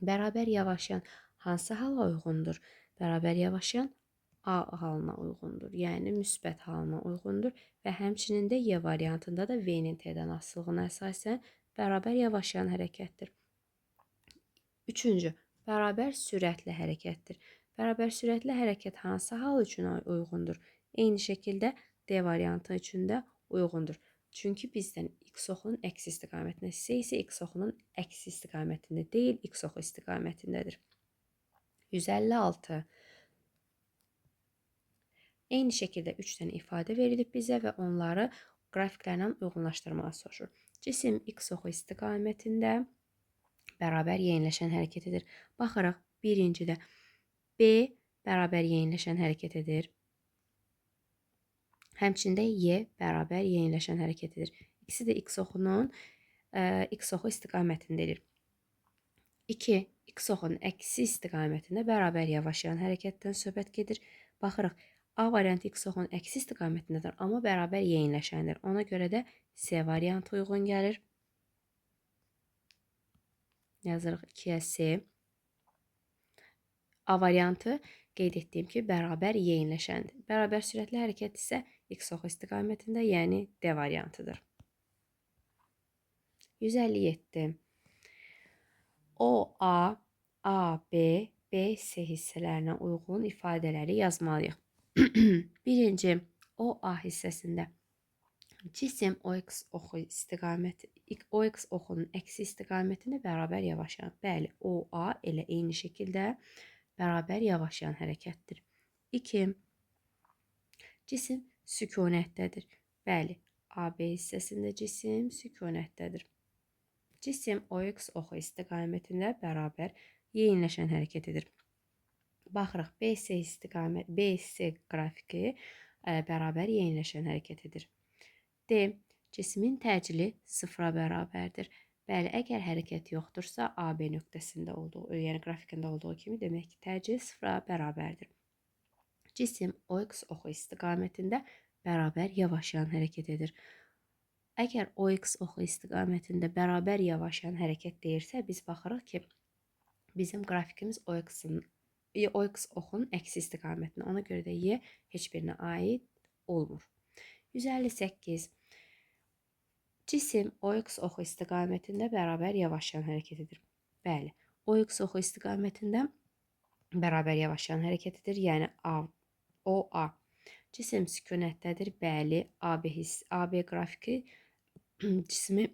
Bərabər yavaşlayan hansı hala uyğundur? Bərabər yavaşlayan A halına uyğundur. Yəni, müsbət halına uyğundur. Və həmçinin də Y variantında da V-nin T-dən asılılığına əsasən bərabər yavaşlayan hərəkətdir. Üçüncü, bərabər sürətli hərəkətdir. Bərabər sürətli hərəkət hansı hal üçün uyğundur? Eyni şəkildə D variantı üçün də uyğundur. Çünki bizdən x oxunun əksi istiqamətində, C isə x oxunun əksi istiqamətində deyil, x oxu istiqamətindədir. 156. Eyni şəkildə 3 dənə ifadə verilib bizə və onları qrafiklərlə uyğunlaşdırmağa soruşur. Cisim x oxu istiqamətində bərabər yeyinləşən hərəkət edir. Baxırıq, birincidə B bərabər yeyinləşən hərəkət edir. Həmçində Y bərabər yeyinləşən hərəkət edir. İkisi də x oxunun x oxu istiqamətində edir. 2. X oxunun əksi istiqamətində bərabər yavaşlayan hərəkətdən söhbət gedir. Baxırıq, A variantı x oxunun əksi istiqamətindədir, amma bərabər yeyinləşəndir. Ona görə də C variantı uyğun gəlir. Yazırıq 2-yə C. A variantı qeyd etdiyim ki, bərabər yeyinləşəndir. Bərabər sürətli hərəkət isə x oxu istiqamətində, yəni D variantıdır. 157. O, A, A, B, B, C hissələrinə uyğun ifadələri yazmalıyıq. Birinci, O, A hissəsində cisim OX oxu istiqaməti, OX oxunun əksi istiqamətində bərabər yavaşlayan. Bəli, O, A elə eyni şəkildə bərabər yavaşlayan hərəkətdir. 2. Cisim sükunətdədir. Bəli, AB hissəsində cisim sükunətdədir. Cisim OX oxu istiqamətində bərabər yeyinləşən hərəkət edir. Baxırıq, BC istiqamət, BC qrafiki bərabər yeyinləşən hərəkət edir. D. Cismin təcili sıfıra bərabərdir. Bəli, əgər hərəkət yoxdursa, AB nöqtəsində olduğu, yəni qrafikində olduğu kimi, demək ki, təcil sıfıra bərabərdir. Cisim OX oxu istiqamətində bərabər yavaşlayan hərəkət edir. Əgər OX oxu istiqamətində bərabər yavaşlayan hərəkət deyirsə, biz baxırıq ki, bizim qrafikimiz OX oxunun əksi istiqamətində. Ona görə də Y heç birinə aid olmur. 158. Cisim OX oxu istiqamətində bərabər yavaşlayan hərəkət edir. Bəli, OX oxu istiqamətində bərabər yavaşlayan hərəkət edir. Yəni OA. Cisim sükunətdədir. Bəli, AB qrafiki cismi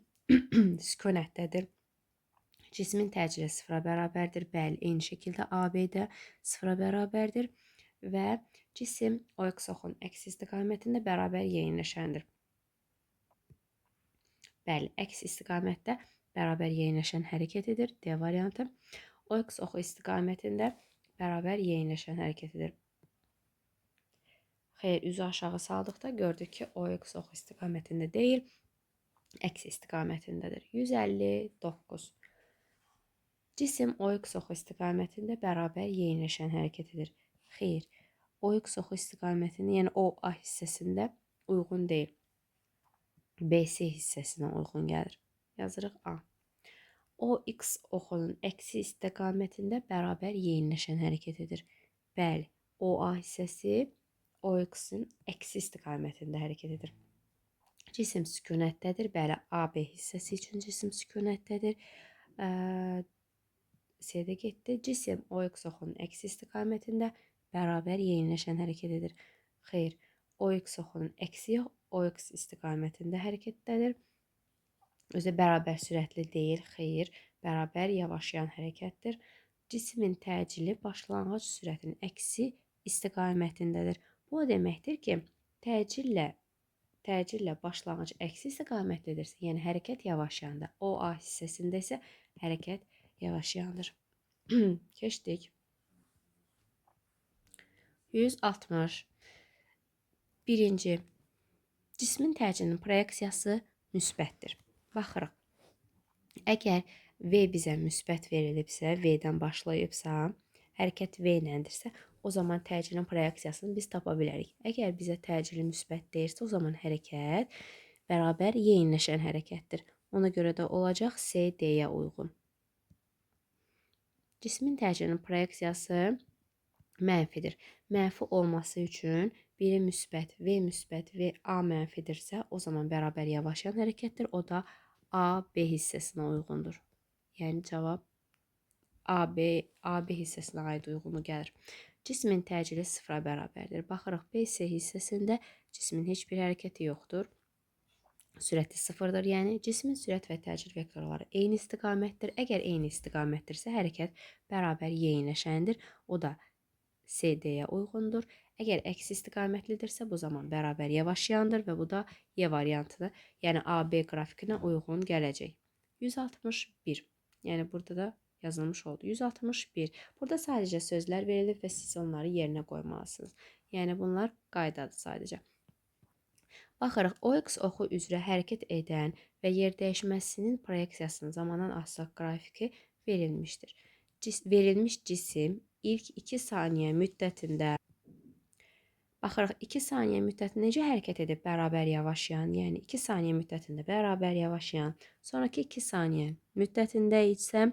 sükunətdədir. Cismin təcili sıfıra bərabərdir. Bəli, eyni şəkildə AB də sıfıra bərabərdir. Və cisim OX oxunun əks istiqamətində bərabər yeyinləşəndir. Bəli, əks istiqamətdə bərabər yeyinləşən hərəkət edir. D variantı. OX oxu istiqamətində bərabər yeyinləşən hərəkət edir. Xeyr, üzü aşağı saldıqda gördük ki, OX oxu istiqamətində deyil, əks istiqamətindədir. 159. Cisim OX oxu istiqamətində bərabər yeyinləşən hərəkət edir. Xeyr, OX oxu istiqamətində, yəni OA hissəsində uyğun deyil. BC hissəsinə uyğun gəlir. Yazırıq A. OX oxunun əksi istiqamətində bərabər yeyinləşən hərəkət edir. Bəli, OA hissəsi OX-in əksi istiqamətində hərəkət edir. Cisim sükunətdədir. Bəli, AB hissəsi üçün cisim sükunətdədir. C-də getdi. Cisim OX oxunun əksi istiqamətində bərabər yeyinləşən hərəkət edir. Xeyr, OX oxunun əksi OX istiqamətində hərəkətdədir. Özü bərabər sürətli deyil, xeyr, bərabər yavaşlayan hərəkətdir. Cismin təcili başlanğıc sürətinin əksi istiqamətindədir. Bu o deməkdir ki, təcillə başlanğıc əksi istiqamətlidirsə, yəni hərəkət yavaşlayanda, OA hissəsində isə hərəkət yavaşlayandır. Keçdik. 160. Birinci, cismin təcilinin proyeksiyası müsbətdir. Baxırıq. Əgər V bizə müsbət verilibsə, V-dən başlayıbsa, hərəkət V iləndirsə, o zaman təcilin proyeksiyasını biz tapa bilərik. Əgər bizə təcili müsbət deyirsə, o zaman hərəkət bərabər yeyinləşən hərəkətdir. Ona görə də olacaq C, D-yə uyğun. Cismin təcilinin proyeksiyası mənfidir. Mənfi olması üçün biri müsbət, V müsbət, V A mənfidirsə, o zaman bərabər yavaşlayan hərəkətdir. O da A, B hissəsinə uyğundur. Yəni cavab AB hissəsinə aid uyğunu gəlir. Cismin təcili sıfıra bərabərdir. Baxırıq, BC hissəsində cismin heç bir hərəkəti yoxdur. Sürəti sıfırdır. Yəni cismin sürət və təcil vektorları eyni istiqamətdir. Əgər eyni istiqamətdirsə, hərəkət bərabər yeyinləşəndir. O da CD-yə uyğundur. Əgər əks istiqamətlidirsə, bu zaman bərabər yavaşlayandır və bu da Y variantıdır. Yəni AB qrafikinə uyğun gələcək. 161. Yəni burada da yazılmış oldu. 161. Burada sadəcə sözlər verilib və siz onları yerinə qoymalısınız. Yəni bunlar qaydadır sadəcə. Baxırıq, OX oxu üzrə hərəkət edən və yer dəyişməsinin proyeksiyasının zamandan asılı qrafiki verilmişdir. Verilmiş cisim ilk 2 saniyə müddətində, baxırıq, 2 saniyə müddətində necə hərəkət edib bərabər yavaşlayan, yəni 2 saniyə müddətində bərabər yavaşlayan, sonraki 2 saniyə müddətində isə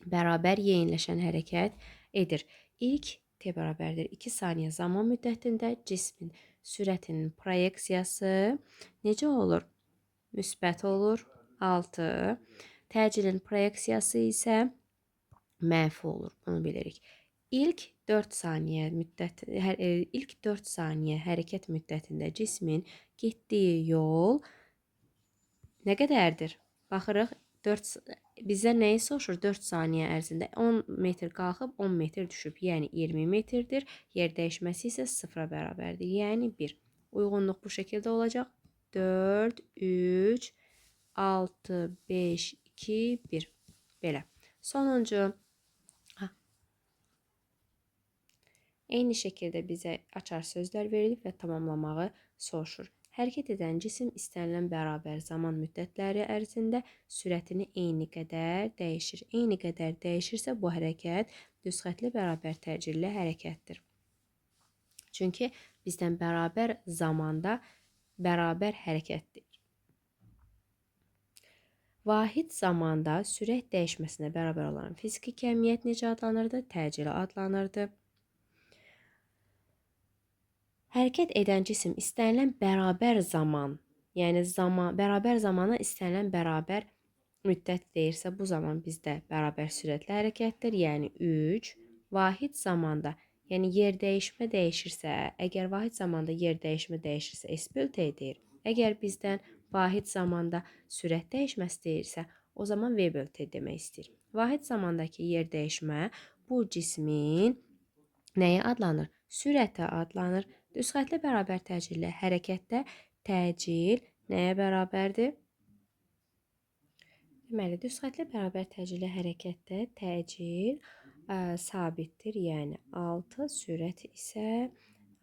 bərabər yeyinləşən hərəkət edir. İlk T bərabərdir 2 saniyə zaman müddətində cismin sürətinin proyeksiyası necə olur? Müsbət olur 6. Təcilin proyeksiyası isə mənfi olur. Bunu bilirik. İlk 4 saniyə müddət, ilk 4 saniyə hərəkət müddətində cismin getdiyi yol nə qədərdir? Baxırıq, 4 bizə nəyi soruşur? 4 saniyə ərzində 10 metr qalxıb 10 metr düşüb, yəni 20 metrdir. Yer dəyişməsi isə sıfıra bərabərdir, yəni 1. Uyğunluq bu şəkildə olacaq. 4, 3, 6, 5, 2, 1. Belə. Sonuncu. Eyni şəkildə bizə açar sözlər verilib və tamamlamağı soruşur. Hərəkət edən cisim istənilən bərabər zaman müddətləri ərzində sürətini eyni qədər dəyişir. Eyni qədər dəyişirsə, bu hərəkət düzxətli bərabər təcilli hərəkətdir. Çünki bizdən bərabər zamanda bərabər hərəkətdir. Vahid zamanda sürət dəyişməsinə bərabər olan fiziki kəmiyyət necə adlanırdı? Təcili adlanırdı. Hərəkət edən cisim istənilən bərabər zaman, yəni zaman, bərabər zamana istənilən bərabər müddət deyirsə, bu zaman bizdə bərabər sürətli hərəkətdir. Yəni 3 vahid zamanda, yəni yer dəyişmə dəyişirsə, əgər vahid zamanda yer dəyişmə dəyişirsə, S bölü T deyir. Əgər bizdən vahid zamanda sürət dəyişməsi deyirsə, o zaman V bölü T demək istəyir. Vahid zamandakı yer dəyişmə bu cismin nəyə adlanır? Sürətə adlanır. Düzxətli bərabər təcilli hərəkətdə təcil nəyə bərabərdir? Deməli, düzxətli bərabər təcilli hərəkətdə təcil sabitdir. Yəni 6, sürət isə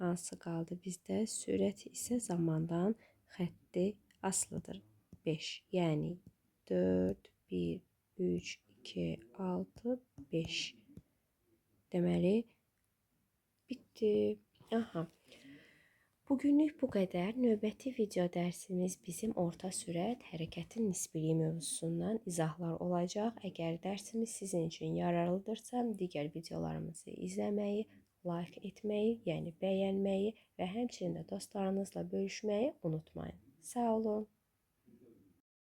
Hansı qaldı bizdə? Sürət isə zamandan xətti asılıdır. 5. Yəni 4, 1, 3, 2, 6, 5. Deməli, bitdi. Aha. Bugünlük bu qədər. Növbəti video dərsimiz bizim orta sürət hərəkətin nisbiliyi mövzusundan izahlar olacaq. Əgər dərsimiz sizin üçün yararlıdırsa, digər videolarımızı izləməyi, like etməyi, yəni bəyənməyi və həmçinin də dostlarınızla bölüşməyi unutmayın. Sağ olun.